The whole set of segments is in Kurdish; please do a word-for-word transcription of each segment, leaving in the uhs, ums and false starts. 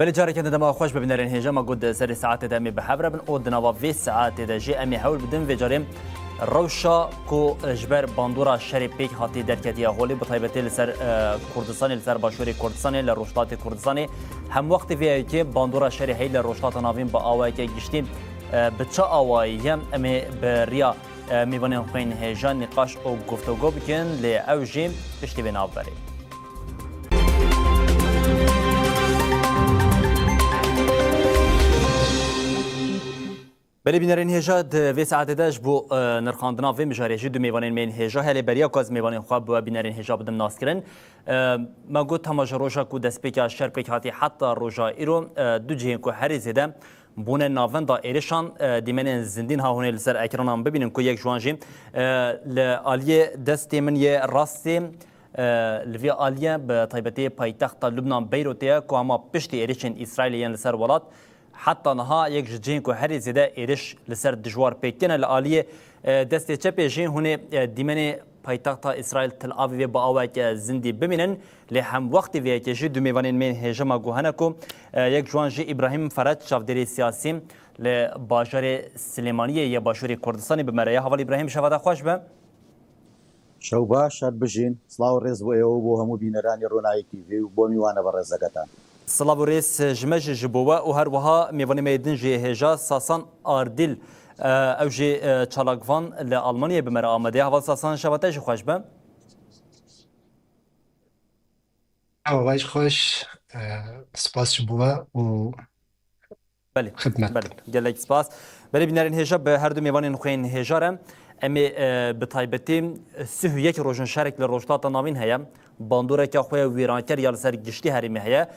Belê, careke din dema xweş be bînerên hêja, me got di serê saetê de em ê bi hev re bin û di nava vê saetê de jî em ê hewl bidin vê carê rewşa ku ji ber bandora şerê pêk hatî derketiye holê, bi taybetî li ser, e, Kurdistanê, li ser başûrê Kurdistanê, li rojhilatê Kurdistanê, hem wextê vê yekê bandora şerê heyî li Rojhilata Navîn bi awayeke giştî, e, bi çi awayî ye, em ê bi riya, e, mêvanên xwe yên hêja nîqaş û guftego bikin, lê ew jî piştî vê navberê. Belê bînerên hêja, di vê saetê de ji bo, e, nirxandina vê mijarê jî du mêvanên me yên hêja hene. Beriya ku ez mêvanên xwe bi we bînerên hêja bidim naskirin. E, me got hema ji roja ku destpêka şer pêk hatî heta roja îro, e, du cihên ku herî zêde bûne navenda êrişan, e, dîmenên zindî niha hûn ê li ser ekranan bibînin ku yek ji wan jî, e, li aliyê destê min yê rastê, e, li vê aliyê bi taybetî paytexta Lubnan Beyrûtê ye ku hema piştî êrişên Îsraîlê yên li ser welat, heta niha yek ji cihên ku herî zêde êriş li ser dijwar pêk tîne. Li aliyê, e, destê çepê jî hûn ê, e, dîmenê paytexta Îsraîl Tel Avîvê bi awayeke zindî bimînin. Lê hem wextê vê yekê jî du mêvanên me yên hêja me got hene ku, e, yek ji wan jî Îbrahîm Ferec, çavdêrê siyasî li bajarê Silêmaniyê yê Başûrê Kurdistanê bi me re ye. Heval Îbrahîm, şeva te xweş be. Şew baş, her bijîn. Silav û rêz bo êwe û bo hemû bîneranê Ronahî T V û bo mîwane berêzeketên. Silav û rêz ji me jî ji bo we û her wiha mêvanê me yê din jî yê hêja Sasan Ardîl, e, ew jî, e, çalakvan li Almanyayê bi me re amade. Heval Sasan, şeva te jî xweş be. Çawa, vaj xweş, e, spas ji bo we û Belê, xidmet. Belê, gelek spas. Belê, bînerên hêja, bi her du mêvanên xwe yên hêja re em ê, e, bi taybetî sih û yek rojin şerek li Rojhilata Navîn heye. Bandoreke xwe ya wêranker ya li ser giştî herêmê heye.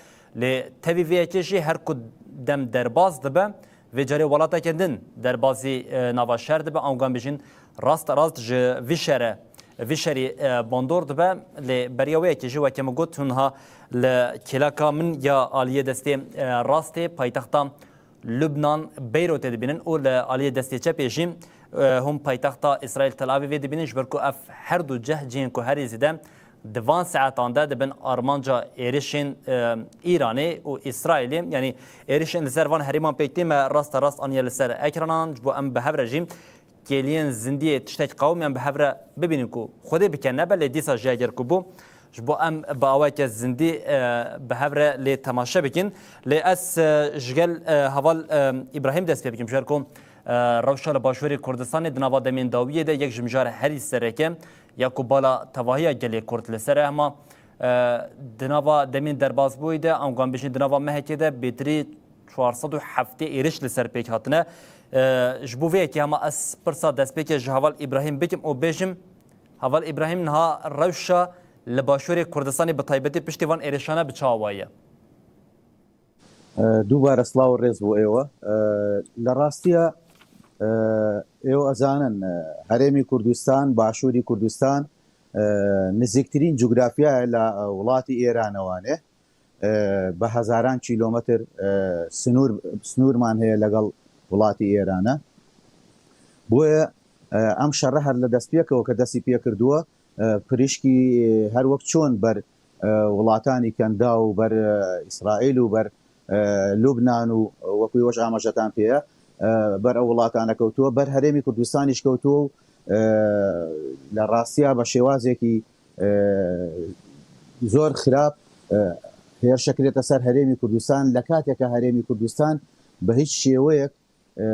Lê tevî vê yekê jî her ku dem derbas dibe, vê carê welateke din derbasî, e, nava şer dibe, ango em bijîn rast rast ji vî şere, vî şerî, e, bandor dibe. Lê beriya wê yekê jî weke min got hûn niha li kêleka min ya aliyê destê, e, rastê paytexta Lubnan Beyrûtê dibînin û li aliyê destê çepê jî, e, hûn paytexta Îsraîl Tel Avîvê dibînin, ji ber ku ev her du cih cihên ku herî zêde di van saetan de dibin armanca êrişên, e, Îranê û Îsraîlê, yanî êrişên li ser van herêman pêk tê me raste rast aniye li ser ekranan, ji bo em bi hev re jî kêliyên zindiyê tiştek qewimiyan bi hev re bibînin ku Xwedê bike nebe, lê dîsa jî eger ku bû, ji bo em bi awayeke zindî, e, bi hev re lê temaşe bikin. Lê ez, e, ji gel, e, heval, e, Îbrahîm dest pê bikim, ji ber ku, e, rewşa li Başûrê Kurdistanê di nava demên dawiyê de yek ji mijar herî sereke ya ku bala tevahiya gelê Kurd li ser e, hema, e, di nava demên derbasbûyî de, ango em bijîn di nava mehekê de bêtirî çar sed û heftê êriş li ser pêk hatine. E, ji bo vê yekê hema ez pirsa destpêkê ji heval Îbrahîm bikim û bêjim, heval Îbrahîm, niha rewşa li Başûrê Kurdistanê bi taybetî piştî van êrişane bi çi awayî ye? E, dubare silav û rêz bo êwe. E, li rastiya, e, êwe ezanin, e, Herêmî Kurdistan, Başûrî Kurdistan, e, nizîktirîn cografyaya la, e, welatî Êrane wan e. E, bi hezaran kîlometr, e, sinûr, sinûrman heye legel welatî Îrane. Boye, e, em şerre her li destpêkê weke destî pê kirduwe, e, pirîşkî, e, her wek çon ber, e, welatanî kenda û ber, e, Îsraîl û ber, e, Lubnan û, e, wekî weş amajetan pê ye, e, ber ew welatane kewtuwe, ber Herêmî Kurdistanî jî kewtuwe û, e, li rastiya bi şêwazekî, e, zor xirab, e, hêrişe kirête ser Herêmî Kurdistan, li kateke Herêmî Kurdistan bi hiç şêweyek, e,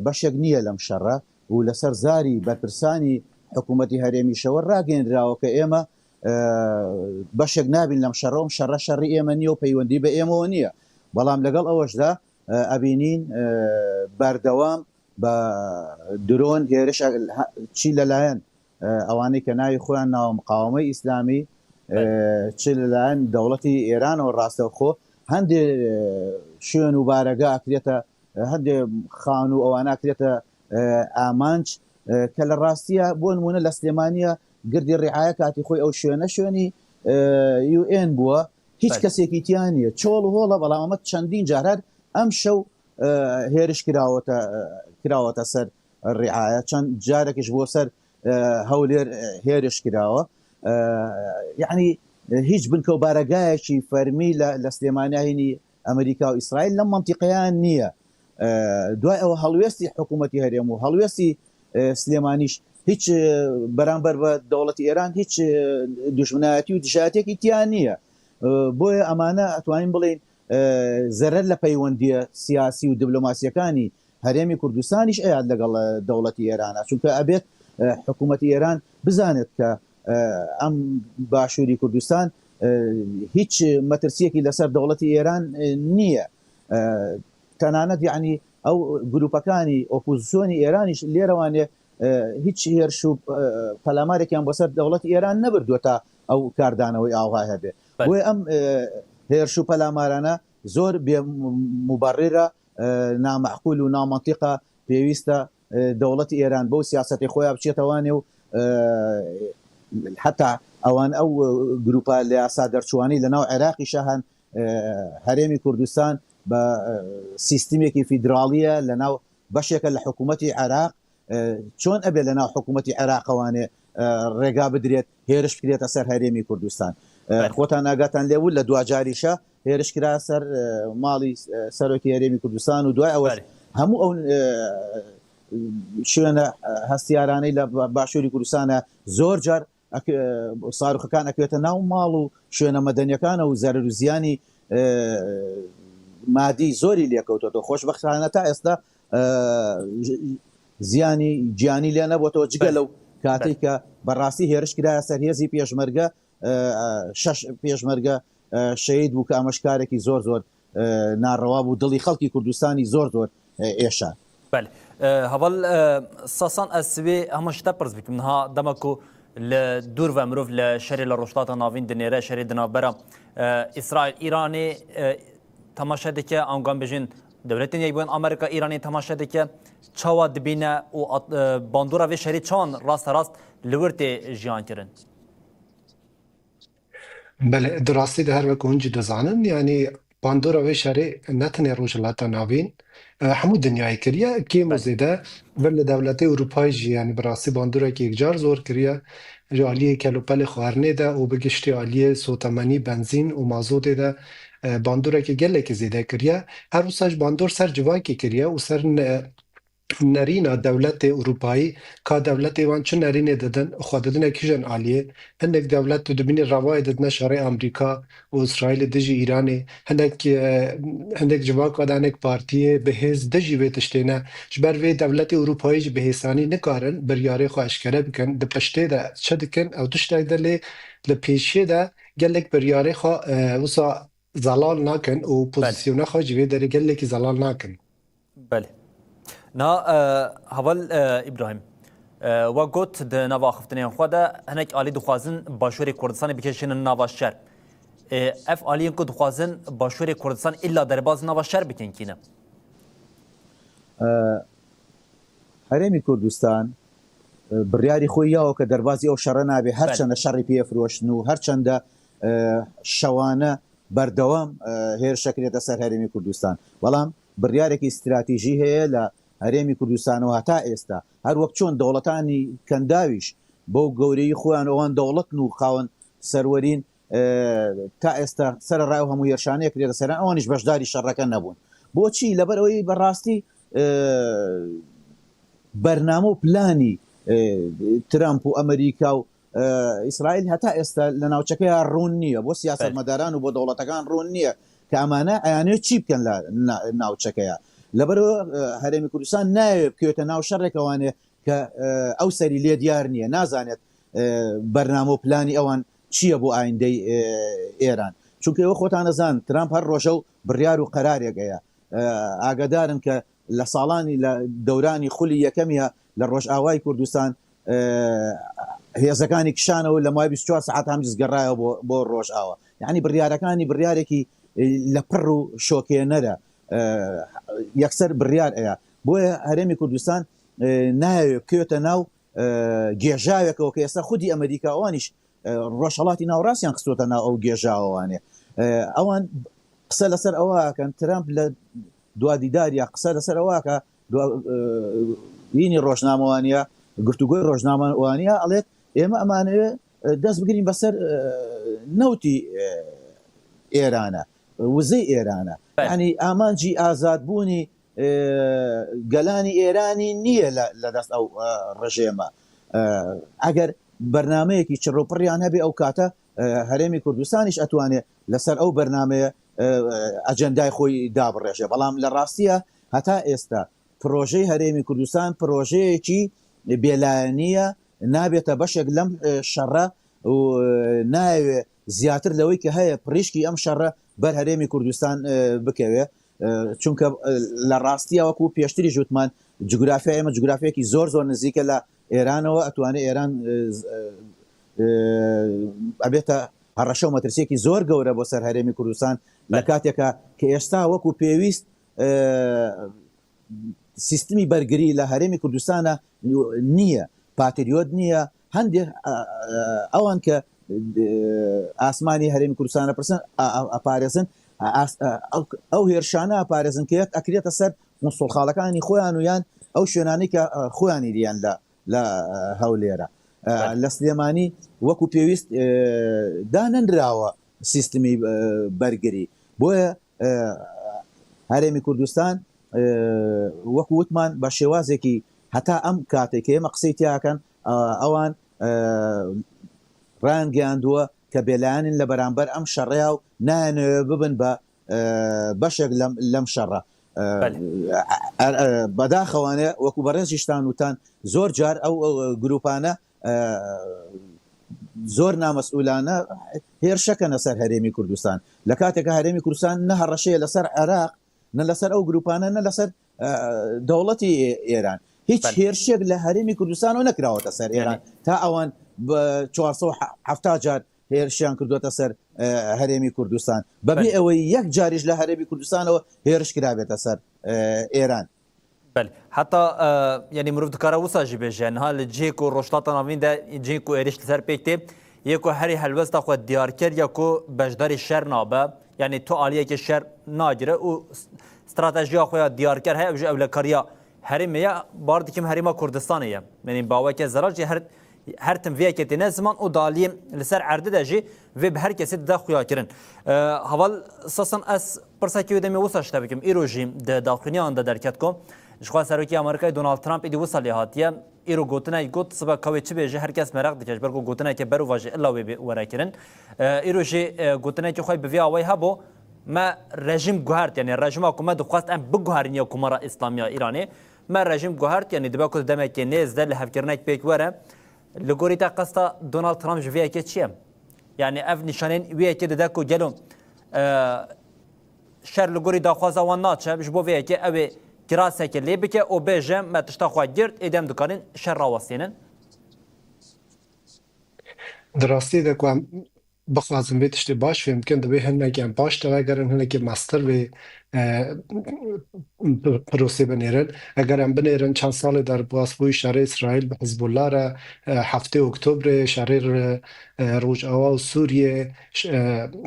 beşek niye lem şerre û li ser zarî berpirsanî hikûmetî herêmî şewer ragihînrawe ke ême, e, beşek nabîn lem şerre û şerre şerî ême niye û peywendî bi ême we niye. Belam legel ewe jî de, e, ebînîn, e, berdewam bi dron hêriş, e, çi li layen, e, ewanê ke navê xwe ya nawa Miqawemeyê Îslamî, e, çi li layen dewletî Êran û rastewxo hindê, e, şûn û barega kirête, e, hindê xan û ewana kirête, e, amanc, e, ke li rastiya bo nimûne li Silêmaniya girdî rîaya katî xwe ew şûne şûnî, e, û ên bûwe. Hiç kesekî tiya niye. Çol û hol e, belam eme çendîn car her em şew, e, hêriş kirawete, e, kirawete ser rîaya. Çend carekî ji bo ser, e, Hewlêr, e, hêriş kirawe. E, yanî, e, hiç binke û baregayekî fermî li, li Silêmaniya hînî, ئەمریکا و ئیسرائیل لەم مەنتیقەیان نییە. دوای ئەوە هەڵوێستی حکوومەتی هەرێم و هەڵوێستی سلێمانیش هیچ بەرامبەر بە دەوڵەتی ئێران هیچ دوژمنایەتی و دژایەتێکی تیا نییە. بۆیە ئەمانە ئەتوانین بڵێن زەرەر لە پەیوەندیە سیاسی و دیبلۆماسیەکانی هەرێمی کوردستانیش ئەیات لەگەڵ دەوڵەتی ئێرانە، چونکە ئەبێت حکوومەتی ئێران بزانێت کە ئەم باشووری کوردستان هیچ مەترسیەکی لەسەر دەوڵەتی ئێران نییە. تەنانەت یعنی ئەو گروپەکانی ئۆپۆزیسیۆنی ئێرانیش لێرەوانێ هیچ هێرش و پەلامارێکیان بۆسەر دەوڵەتی ئێران نەبردووە تا ئەو کاردانەوەی ئاوها هەبێ. بۆیە ئەم هێرش و پەلامارانە زۆر بێ مبەڕیرە، نامەعقول و نامەنتیقە. پێویستە دەوڵەتی ئێران بەو سیاسەتی خۆیان بچێتەوانێ و حتا ئەوان ئەو گروپە لە یاسا دەرچوانی لە ناو عێراقیشە هەن. هەرێمی کوردستان بە سیستمێکی فیدراڵیە لە ناو بەشێکە لە حکوومەتی عێراق. چۆن ئەبێ لە ناو حکوومەتی عێراقەوانێ ڕێگا بدرێت هێرش بکرێتە سەر هەرێمی کوردستان؟ خۆتان ئاگاتان لێبوو لە دواجاریشە هێرش کرا سەر ماڵی سەرۆکی هەرێمی کوردستان و دوای ئەوە هەموو ئەو شوێنە هەستیارانەی لە باشووری کوردستانە زۆر جار ساروخەکان ئەکوێتە ناو ماڵ و شوێنە مەدەنیەکانە و زەرر و زیانی مادی زۆری لێکەوتەوە. خۆشببختانە تا ئێستا زیانی گیانی لێ نەبووەوە، جگە لەو کاتێک کە بەڕاستی هێرش کرایە سەر هێزی پێشمەرگە، شەش پێشمەرگە شەید بوو کە ئەمەش کارێکی زۆر زۆر ناڕەوا بوو، دڵی خەڵکی کوردستانی زۆر زۆر ئێشا. بەێ. هەواڵ ساسان، ئەس وێ هەمە شتە پرس بکەم نها دەمە کو لە دوور ڤە مرۆڤ لە شەرێ لە ڕۆژتاتە ناوین دنێرە شەرێ دنابەرە ئیسرائیل ئیرانێ تەماشە دکە ئەنگان بژین دەولەتین یەکبوون ئەمریکا ئیرانێ تەماشە دکە چاوا دبینە و bandora vê şerê çawan raste rast li wir tê jiyan kirin؟ Belê, di rastî de her wek hûn jî dizanin, yanî bandora vê şerê ne tenê Rojhilata Navîn, hemû dinyayê kiriye. Kêm û zêde vir li dewletê Ewropayê jî, yanî bi rastî bandorekî yekcar zor kiriye. Ji aliyê kelûpelê xwarinê de û bi giştî aliyê sotemenî, benzîn û mazotê de bandorekî gelekî zêde kiriye. Her wisa ji bandor ser civakê kiriye û ser nerîna dewletê Ewropayî, ka dewletê wan çi nerînê didin, xwe didine kîjan aliyê. Hinek dewlet tu dibînî revayê didine şerê Amerîka û Îsraîlê dijî Îranê. Hinek, e, hinek civaka de hinek partiyê bi hêz dijî vê tiştê ne. Ji ber vê dewletê Ewropayî jî bi hêsanî nikarin biryarê xwe eşkere bikin. Di piştê de çi dikin, ew tiştek de lê li pêşiyê de gelek biryarê xwe, e, wisa zelal nakin û pozisyona xwe ji vê derê gelekî zelal nakin. Belê. Na, e, heval, e, Îbrahîm, e, we got di nava axiftinên xwe de hinek alî dixwazin Başûrê Kurdistanê bikişînin nava şer. E, ev aliyên ku dixwazin Başûrê Kurdistan îlla derbaz nava şer bikin kî ne? E, Herêmî Kurdistan, e, biryarî xwe ya weke derbazî ew şere nabe. Her çende şerî pê firoştin û her çende, e, şewane berdewam, e, hêrişe kirête ser Herêmî Kurdistan. Belam biryarekî stratejî heye li Herêmî Kurdistan û heta êsta. Her wek çond dewletanî kendawiş bo gewreyî xwe yan ewan dewletin û xawin serwerîn, e, ta êsta sererayê hemû hêrişanê kirête seran, ewan jî beşdarî şerreke nebûn. Boçî? Leber ewê berastî, e, bername û planî, e, Trump û Amerîka û, e, Îsraîl heta êsta li navçekeya rûn niye. Bo siyasetmedaran û bo dewletekan rûn niye ke emane eyanê çî bikin li na-, navçekeya. Leber ewê, e, Herêmî Kurdistan nayê bikewte nav şerreke wan ê ke, e, ew serî lê diyar niye. Nazanet, e, bername û planî ewan çi ye bo ayîndey, e, Êran. Çunke ew xotan dizan, Trump her rojew biryar û qerarek heye. E, agahdarin ke li salanî, li dewranî xulî yekemiya li Rojavayê Kurdistan, e, hêzekanî kişanewe, li mawê bîst û çar saet hemcî zgeraye bo, bo Rojava. Yanî biryarekanî biryarekî, e, li pir û şokêner e. E, yekser biryar heye. Boye Herêmî Kurdistan, e, nayê bikewte nav, e, gêjaweke weke êsta xwedî Amerîka wan jî e, Rojhelatî Navrastiyan xistote nav ew gêjawa wan ê. E, ewan qise li ser ewa akin, Trump li dwadîdariya qise li ser ewa ake, dwa-, e, hînî rojnamewaniya, guftûgoyê rojnamewaniya, elet, ême emanê, e, dest bigirîn be ser, e, newtî, e, Êrane. وزەی ئێرانە. بەڵێ. یعنی، ئامانجی ئازادبوونی، ئێ، گەلانی ئێرانی نییە لە، لە دەست ئەو، ئە، ڕژێمە. ئە، ئەگەر بەرنامەیەکی چڕوپڕیان هەبێ، ئەو کاتە، ئە، هەرێمی کوردستانیش ئەتوانێ لەسەر ئەو بەرنامەیە، ئە، ئەجەندای خۆی دابڕێژێ. بەڵام لە ڕاستیە هەتا ئێستا پرۆژەی هەرێمی کوردستان پرۆژەیەکی بێلایەنیە، نابێتە بەشێک لەم، ئە، شەڕە و، ئە، نایەوێ زیاتر لەوەی کە هەیە پڕیشکی ئەم شەڕە بەر هەرێمی کوردستان، ئە، بکەوێ. ئە، چونکە، ئە، لە ڕاستیە وەکو پێشتری ژوتمان، جوگرافیا ئێمە جوگرافیەکی زۆر زۆر نزیکە لە ئێرانەوە، ئەتوانێت ئێران، ئە، ز-، ئە، ئە، ئەبێتە هەڕەشە و مەترسیەکی زۆر گەورە بۆ سەر هەرێمی کوردستان لە بەڵێ. کاتێکا کە ئێستا وەکو پێویست، ئە، سیستمی بەرگری لە هەرێمی کوردستانە نییە، پاتریۆت نییە. هەندێک، ئە، ئە، ئەوان کە، ئە، ئاسمانی هەرێمی کوردستانە پرسن، ئە، ئە، ئەپارێزن، ئە، ئاس-، ئە، ئەو، ئەو هێرشانە ئەپارێزن کە یەت ئەکرێتە سەر قونسوڵخانەکانی خۆیان و یان ئەو شوێنانەی کە، ئە، خۆیانی لیان لە، لە، ئە، هەولێرە. ئە، بەڵێ. لە سلێمانی وەکو پێویست، ئە، دانەنراوە سیستمی، ئە، بەرگری. بۆیە، ئە، هەرێمی کوردستان، ئە، وەکو وتمان، بە شێوازێکی هەتا ئەم کاتێک کە ئێمە قسەی تیاکەن، ئە، ئەوان، ئە، ڕایانگەیاندووە کە بێلایەنین لە بەرامبەر ئەم شەڕەیە و نایانەوێ ببن بە، ئە، بەشێک لەم، لەم شەڕە. ئە، بەڵێ. ئە، ئە، ئە، بەداخەوانێ وەکو بەڕێزیشتان وتان، زۆر جار ئەو، ئەو گروپانە، ئە، زۆر نامەسئولانە هێرشەکەنە سەر هەرێمی کوردستان، لە کاتێکە هەرێمی کوردستان نە هەڕەشەیە لەسەر عێراق، نە لەسەر ئەو گروپانە، نە لەسەر، ئە، دەوڵەتی ئێ-، ئێران. هیچ بەڵێ. هێرشێک لە هەرێمی کوردستانەوە نەکراوەتە سەر ئێران. یعنی تا ئەوان بە چوار سەد و حەفتا جار هێرشیان کردووەتە سەر، ئە، هەرێمی کوردستان. بەبێ بەڵێ. ئەوەی یەک جاریش لە هەرێمی کوردستانەوە هێرش کرابێتە سەر، ئە، ئێران. بەڵێ. هەتا، ئە، یعنی مرۆڤ دکارە وسا ژی بێژە. نها لە جێ کو ڕۆژهەڵاتی ناڤین دە، جێ کو êrîş li ser pêk tê. Yê ku herî helwesta xwe diyar kir ya ku beşdarî şer nabe. Yanî tu aliyekê şer nagire û s-، stratejiya xwe ya diyarker heye, ew jî ewlekariya herêmê ye, bar dikim herêma Kurdistanê ye. Yanî baweke zelal jî her, her tim vê yekê têne ziman û di aliyê li ser erdê de jî vê bi her kesê dide xuyakirin. Ee, Heval Sasan, ez pirsekê wê demê wisa ji te bikim. Îro jî di daxuyaniyan de derket ku ji xwe serokê Amerîkayê Donald Trump êdî wisa lê hatiye. Îro gotinek got, sibe ka wê çi bêje, her kes meraq dike, ji ber ku gotineke berûva jî illa wê bê were kirin. E, îro jî, e, gotinekê xwe bi vî awayî hebû, me rejîm guhert, yanî rejîma ku me dixwest em biguherîniye Komara Îslamiya Îranê, me rejîm guhert, yanî dibe ku di demekê nêz de lihevkirinek pêk were. Li gorî te qesta Donald Trump ji vê yekê çi ye? Yanî ev nîşanên wê yekê dide ku gelo, e, şer li gorî daxwaza wan naçe, ji bo vê yekê ew ê kiraseke lê bike û bêje, me tişta xwe girt, êdî em dikarin şer rawestînin. Di rastî de ku em bixwazin vê tiştê baş fêm bikin, divê hinekî em paş de vegerin, hinekî mestir vê, e, p-, prosê binêrin. Eger em binêrin çend salê derbasbûyî şerê Îsraîl bi Hizbullah re, e, heftê Oktobrê, şerê re, e, Rojava û Sûriyê, ş-, e,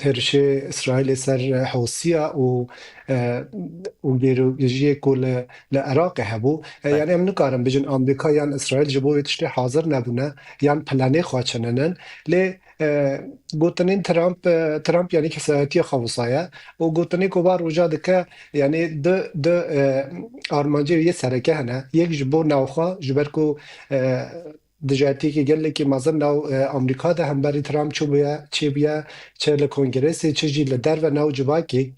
hêrişê Îsraîlê ser, e, Hosiya û, e, û gêrogijiyê ku li, li Iraqê hebû. E, Belê. Yanî em nikarin bijin Amerîka yan Îsraîl ji bo vê tiştê hazir nebûne, yan planê xwe çininin. Lê, e, gotinên Trump, e, Trump yanî kesayetiya xwe wisa ye. Û gotinê ku va roja dike, yanî du, du, e, armancê yê sereke hene. Yek ji bo navxwe, ji ber ku, e, dijayetiyekî gelekî mezin nav, e, Amerîka de hemberî Trump çi bûye, çêbûye, çi li Kongrêsê, çi jî li derve nav civakê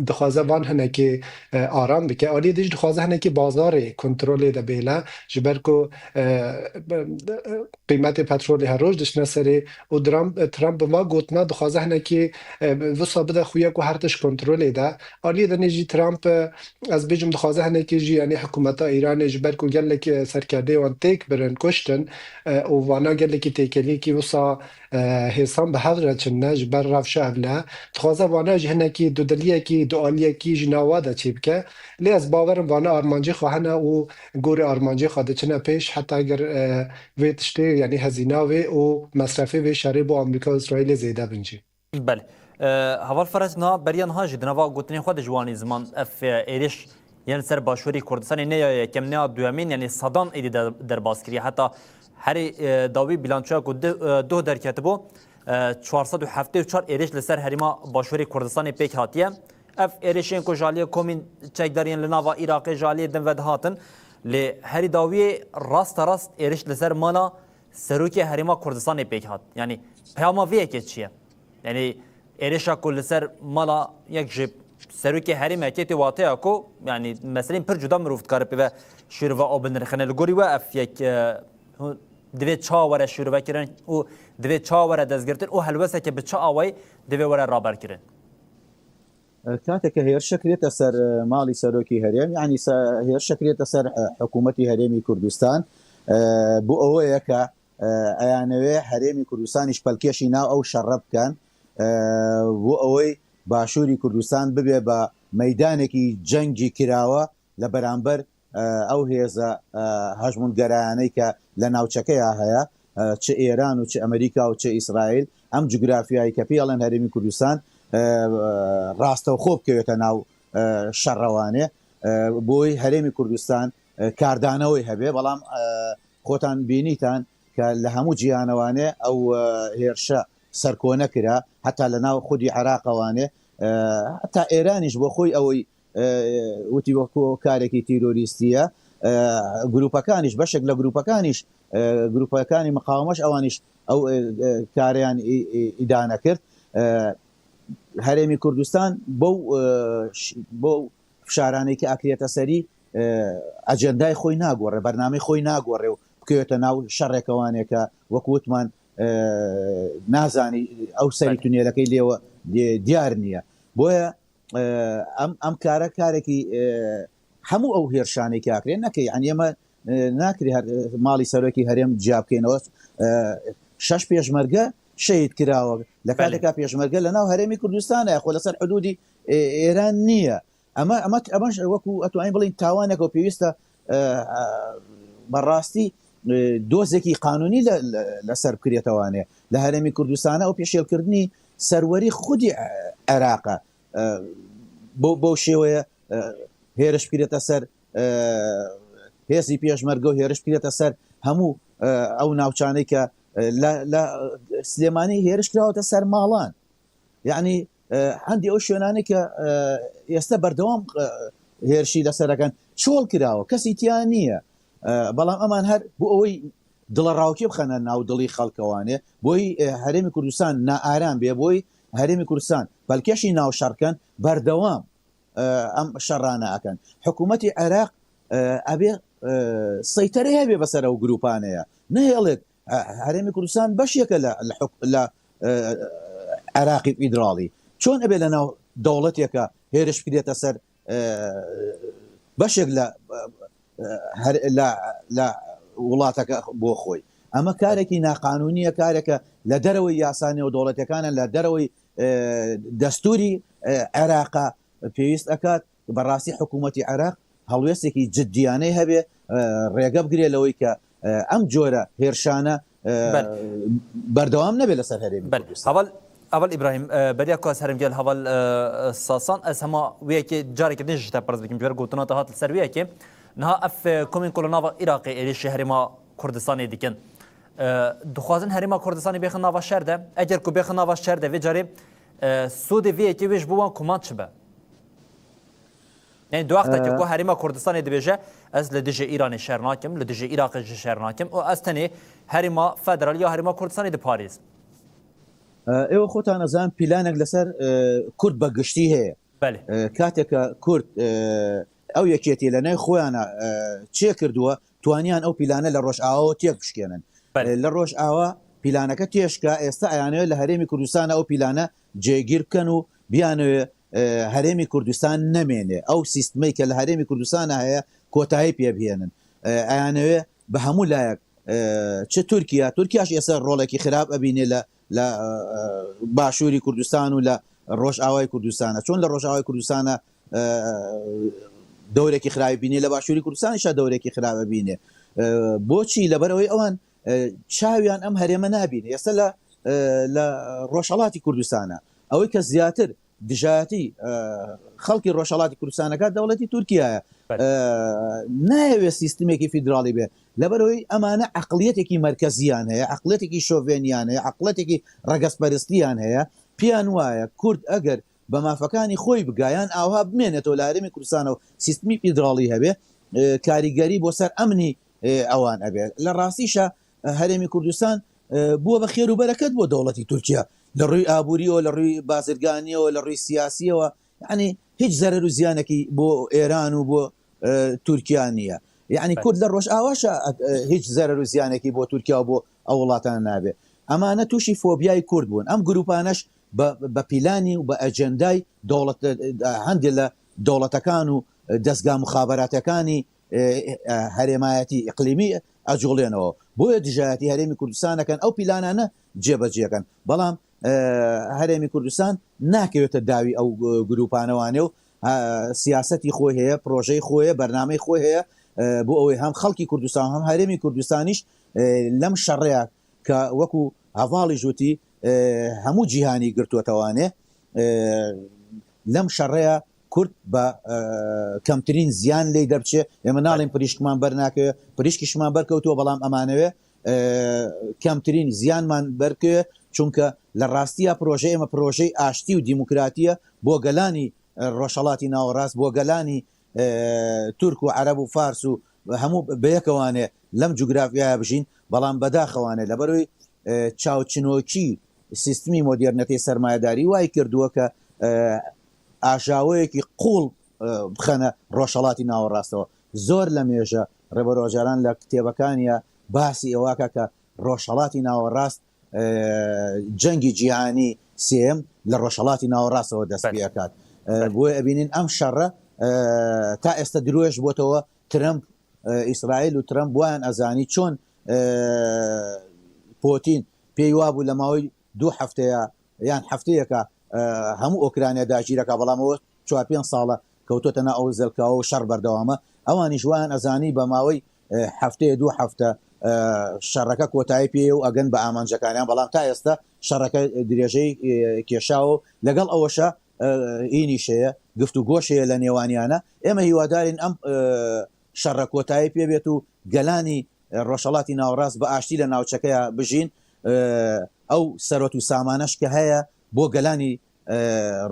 dixwaze van hinekî, e, aram bike. Alî dî jî dixwaze hinekî bazarê kontrolê de bêle, ji ber ku, e, qîmetê petrolê her roj dişine serê û Trump, Trump bi va gotina dixwaze hinekî, e, wisa bide xuya ku her tişt kontrolê de. Alî dinê jî Trump, e, ez bêjim dixwaze hinekî jî, yanî hikûmeta Îranê ji ber ku gelek, e, serkerdeyê wan têk birin, kuştin, e, û vana gelekî têkeliyekî wisa, e, hêsan bi hev re çinne ji ber rewşa hevle. Dixwaze vana jî hinekî dudiliyekî, dualiyekî ji nava de çêbike. Lê ez bawerim vana armancê xwe hene û gorî armancê xwe diçine pêş, heta eger, e, vê tiştê, yanî hezîna wê û mesrefê vê şerê bo Amerîka û Îsraîlê zêde bin jî. Belê. E, Heval Feres, niha beriya niha jî di nava gotinên xwe de ji wanî ziman ev, e, êrîş yên li ser başûrê Kurdistanê ne ya yekem, ne ya duyemîn, yanî sedan êdî der-, derbas kiriye. Heta herî, e, dawî bîlançoya ku di-, e, doh derketibû, E, çar sed û heftê û çar êrîş li ser herêma Başûrê Kurdistanê pêk hatiye. Ev êrîşên ku ji aliyê komên çekdariyên li nava Iraqê ji aliyê din vedihatin, lê herî dawiyê rasterast êrîş li ser mala serokê herêma Kurdistanê pêk hat. Yanî peyama vê yekê çi ye? Yanî êrîşa ku li ser mala yek ji serokê herêmekê tê wateya ku, yanî meselên pir cuda mirov dikare pê ve şîrove û binirxine. Li gorî we ev yek, e, hûn divê çawa were şîrove kirin û divê çawa were destgirtin û helwesteke bi çi awayî divê were raber kirin? Kateke hêrişe kirête ser, e, malî serokî herêm, yanî se-, hêrişe kirête ser, e, hikûmetî herêmî Kurdistan, e, bo ewe ye ke, e, eyanewê herêmî Kurdistan îş pelkêşî nav ew şerre bikin, e, bo ewey Başûrî Kurdistan bibe be meydanekî cengî kirawe li beramber, e, ew hêza, e, hejmûngerayane ke li navçekeya heye, e, çi Êran û çi Amerîka û çi Îsraîl, em cografyayê ke pê yalên herêmî Kurdistan, e, e, rastewxo bikewete nav, e, şerrewanê. E, boy herêmî Kurdistan, e, kardanewê hebe, belam, e, xotan bînîtan ke li hemû ciyanewanê ew, e, hêrşe serkone kira, heta li nav xwedî Iraqa wanê, e, heta Êranî ji bo xwe ewî, e, witî wekû karekî terorîstî ye. E, grûpekanîş, beşek li grûpekanîş, e, grûpekanî miqawemeş ewanîş ew, e, e, kareyan î-, î-, îdane kir. E, Herêmî Kurdistan bo, e, ş-, bo fişaranê ke akiriyete serî, e, ecendayê xwe nagore, bernameyê xwe nagore û bikewete nav şereke wanê ke wekû witman, e, nazanî ew serî tunêlekey lê we di-, diyar niye. Boye, e, em, em kare karekî, e, hemû ew hêrşanê ke akirê neke. Yanî eme, e, nakirî her, e, malî serokî herêm ciya bikeynewe. E, şeş pêşmerge şehîd kirawe. Lê kateka pêşmerge li nav herêmî Kurdistan e, xwe li ser hidûdî, e, Êran niye. Ema, ema, ema wekû etwanî bilîn tawanek û pêwîst e, e, berastî, e, dozekî qanûnî li, li, li ser bikiriyete wanê. Li herêmî Kurdistana û pêşêlkirdinî serwerî xwedî, e, Iraq e. E, bo, bo şêweye, e, hêriş bikiriyete ser, e, hêzî pêşmerge û hêriş bikiriyete ser hemû, e, ew navçanê ke, e, li, li Silêmanî hêriş kirawete ser malan. Yanî, e, hendî ew şwênanê ke, e, êste berdewam, e, hêrişî li ser ekin, çol kirawe, kesî tiya niye. E, belam eman her bo ewey dilerawkê bixene nav dilî xelke wanê, boyî, e, herêmî Kurdistan naaram bê, boyî herêmî Kurdistan pelkêşî nav şer ken, berdewam, e, em şerrane ekin. Hikûmetî Iraq, e, ebê, e, seyterê hebe be ser ew grûpanê ye. Nehêlêt, e, herêmî Kurdistan beşyeke li, li huk-, li, e, Iraqî federalî. Çon ebe li nav dewleteke hêriş bikiriyete ser, e, beşek li, e, her, li, li welateke bo xwe? Ema karekî naqanûnî ye, kareke li derewê yasanê û dewletekan e, li derewê, e, destûrî, e, Iraqa pêwîst ekat. Bi rastî hikûmetî Iraq helwêstekî ciddiyane hebe, e, rêge bigire lewê ke, e, em cure hêrşane, e, Bel. berdewam nebe li ser herêmî Bel. Kurdistan. Heval, Heval Îbrahîm, e, beriya ku ez herim gel Heval, e, Sasan, ez hema wê yekê careke din ji te pirs bikim. Ji ber gotina te hat li ser wê yekê. Niha ev, e, komên ku li nava Iraqê êrîşî herêma Kurdistanê dikin. E, dixwazin herêma Kurdistanê bêxin nava şer de. Eger ku bêxin nava şer de, vê carê, e, sûdê vê yekê wê ji bo wan kuman çi be? Yani di wextekê Ee, ku Herêma Kurdistanê dibêje, ez li dijî Îranê şer nakim, li dijî Iraqê jî şer nakim û ez tenê Herêma Federal ya Herêma Kurdistanê diparêzim. Ee, ew xwe tane zan planek li ser, e, Kurd be giştî heye. Belê. Ee, kateke Kurd, e, ew yekêtî li ney xwe yana, e, çêkirduwe, twaniyan ew plane li Rojava têk bişkênin. Belê. E, li Rojava planeke têşka êsta eyanê li Herêmî Kurdistana ew plane cêgîr bikin û biyanê, e, Herêmî Kurdistan nemêne. Ew sîstemê ke li Herêmî Kurdistana heye, kotayî pê bihênin. E, eyanê bi hemû layek, e, çi Tirkiye, Tirkiye jî êsa rolekî xirab ebîne li, li, e, Başûrî Kurdistan û li Rojavayê Kurdistana. Çon li Rojavayê Kurdistana, e, dewrekî xirabî bîne, li Başûrî Kurdistan îşa dewrekî xirab ebîne. E, boçî? Li ber ewê ewan, e, çawiyan em herême nabîne. Êsa li, e, li Rojhelatî Kurdistana. Ew ke ziyatir دژایەتی، ئە، خەڵکی ڕۆژهەڵاتی کوردستانەکە دەوڵەتی تورکیایە. بەڵێ. ئە، نایەوێت سیستمێکی فیدراڵی بێ. لەبەرەوەی ئەمانە عەقڵیەتێکی مەرکەزیان هەیە، عەقڵیەتێکی شۆڤێنیان هەیە، عەقڵیەتێکی ڕەگەزپەرستیان هەیە. پێیان وایە کورد ئەگەر بە مافەکانی خۆی بگایان، ئاوها بمێنێتەوە لە هەرێمی کوردستانەوە، سیستمی فیدراڵی هەبێ، ئە، کاریگەری بۆ سەر ئەمنی، ئە، ئەوان ئەبێ. لە ڕاستیشە، ئە، هەرێمی کوردستان، ئە، بووە بە خێر و بەرەکەت بۆ دەوڵەتی تورکیا، لە ڕووی ئابووریەوە، لە ڕووی بازرگانیەوە، لە ڕووی سیاسیەوە. یعنی، هیچ زەرەر و زیانێکی بۆ ئێران و بۆ، ئە، تورکیا نییە. یعنی، بەڵێ. کورد لە ڕۆژئاواشە، ئە، هیچ زەرەر و زیانێکی بۆ تورکیا و بۆ ئەو وڵاتانە نابێ. ئەمانە تووشی فۆبیای کورد بوون. ئەم گروپانەش بە، بە پیلانی و بە ئەجەندای دەوڵەت، ئە، هەندێک لە دەوڵەتەکان و دەستگا مخابراتەکانی، ئە، ئە، هەرێمایەتی ئیقلیمی ئەجوڵێنەوە. بۆیە دژایەتی هەرێمی کوردستان ئەکەن، ئەو پیلانانە جێبەجێکەن. بەڵام، ئە، هەرێمی کوردستان ناکەوێتە داوی ئەو گروپانەوانێ و، ئە، سیاسەتی خۆی هەیە، پرۆژەی خۆی هەیە، بەرنامەی خۆی هەیە، ئە، بۆ ئەوەی هەم خەڵکی کوردستان، هەم هەرێمی کوردستانیش، ئە، لەم شەڕەیە کە وەکو هەڤاڵی ژووتی، ئە، هەموو جیهانی گرتووەتەوانێ، ئە، لەم شەڕەیە کورد بە، ئە، کەمترین زیان لی دەرچێ. ئێمە ناڵێن پریشکمان بەرناکەوێ، پریشکیشمان بەرکەوتووە، بەڵام ئەمانەوێ، ئە، کەمترین زیانمان بەرکەوێ، چونکە لە ڕاستیە پرۆژە ئێمە پرۆژەی ئاشتی و دیموکراتیە بۆ گەلانی، ئە، ڕۆژهەڵاتی ناوەڕاست، بۆ گەلانی، ئە، تورک و عەرەب و فارس و هەموو بەیەکەوانێ لەم جوگرافیایە بژین، بەڵام بەداخەوانێ لەبەرەوەی، ئە، چاوچنۆکی سیستمی مۆدێرنەتەی سەرمایەداری وای کردووە کە، ئە، ئاژاوەیەکی قوڵ، ئە، بخەنە ڕۆژهەڵاتی ناوەڕاستەوە. زۆر لە مێژە ڕێبەر ئۆجالان لە کتێبەکانیە باسی ئەوەکە کە ڕۆژهەڵاتی ناوەڕاست، ئە، جەنگی جیهانی سێم لە ڕۆژهەڵاتی ناوەڕاستەوە دەست بەڵێ. پێ ئەکات. ئە، بەڵێ. بۆیە ئەبینین ئەم شەڕە، ئە، تا ئێستا درۆێژ بۆتەوە. ترەمپ، ئە، ئیسرائیل و ترەمپ وایان ئەزانی چۆن، ئە، پۆتین پێی وابوو لە ماوەی دوو هەفتەیە یان هەفتەیەکە، ئە، هەموو ئۆکرانیا داگیرەکە، بەڵام ئەوە چوار پێنج ساڵە کەوتۆتە ناو ئەو زەلکاوە و شەڕ بەردەوامە. ئەوانیش وایان ئەزانی بە ماوەی، ئە، هەفتەیە، دوو هەفتە، ئە، شەڕەکە کۆتایی پێ و ئەگەن بە ئامانجەکانیان، بەڵام تا ئێستا شەڕەکە درێژەی، ئە، کێشاوە و لەگەڵ ئەوەشە، ئە، ئینیشەیە، گفت و گۆشەیە لە نێوانیانە. ئێمە هیوادارین ئەم، ئە، شەڕە کۆتایی پێ بێت و گەلانی، ئە، ڕۆژهەڵاتی ناوەڕاست بە ئاشتی لە ناوچەکەیە بژین. ئە، ئەو سەرۆت و سامانەش کە هەیە بۆ گەلانی، ئە،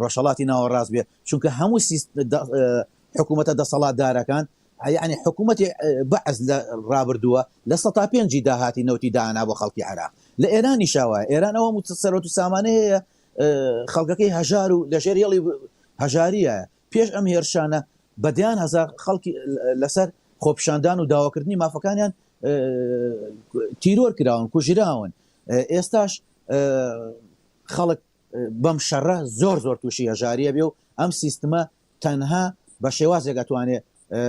ڕۆژهەڵاتی ناوەڕاست بێ. چونکە هەموو سیست-، دە-، ئە، حکوومەتە دەسەڵاتدارەکان، یعنی حکوومەتی، ئە، بەعس لە ڕابردووە لە سەتا پێنجی داهاتی نەوتی دانا بۆ خەڵکی عێراق. لە ئێرانیشا وایە. ئێران ئەوە مت-، سەرۆت و سامانەی هەیە، ئە، خەڵکەکەی هەژار و لە ژێر هێڵی هەژاریە. پێش ئەم هێرشانە بە دەیان هەزار خەڵکی لەسەر خۆپیشاندان و داواکردنی مافەکانیان، ئە، تیرۆر کراون، کوژراون. ئە، ئێستاش، ئە، خەڵک، ئە، بەم شەڕە زۆر زۆر تووشی هەژاریە بێ و ئەم سیستمە تەنها بە شێوازێک ئەتوانێ، ئە،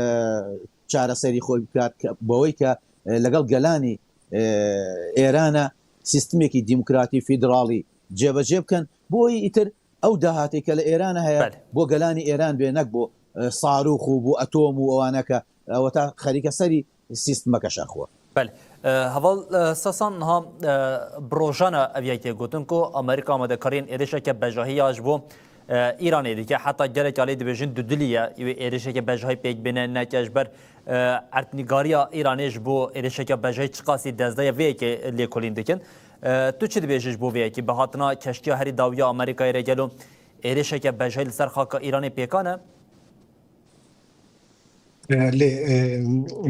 چارەسەری خۆی بکات کە، بەوەی کە، ئە، لەگەڵ گەلانی، ئە، ئێرانە سیستمێکی دیموکراتی فیدراڵی جێبەجێ بکەن، بۆی ئیتر ئەو داهاتی کە لە ئێرانە هەیە بەڵێ. بۆ گەلانی ئێران بێ، نەک بۆ، ئە، ساروخ و بۆ ئەتۆم و ئەوانە کە ئەوە تا خەریکە سەری سیستمەکەش ئەخوە. بەڵێ. ئە، هەڤاڵ، ئە، ساسان، نها، ئە، bi rojane ev yekê gotin ku Amerîka amadekariyên êrişeke bejahî ya ji bo, ئە، Îranê dike. Heta gelek alî dibêjin dudilî ye wê êrişeke bejahî pêk bêne, neke ji ber، ئە، erdnîgariya Îranê ji bo êrişeke bejahî çiqasî dest daye vê yekê lêkolîn dikin. ئە، tu çi dibêjî ji bo vê yekê? Bi hatina keştiya herî dawiya Amerîkayê re gelo êrişeke bejahî li ser xaka Îranê pêkan e? Lê, e,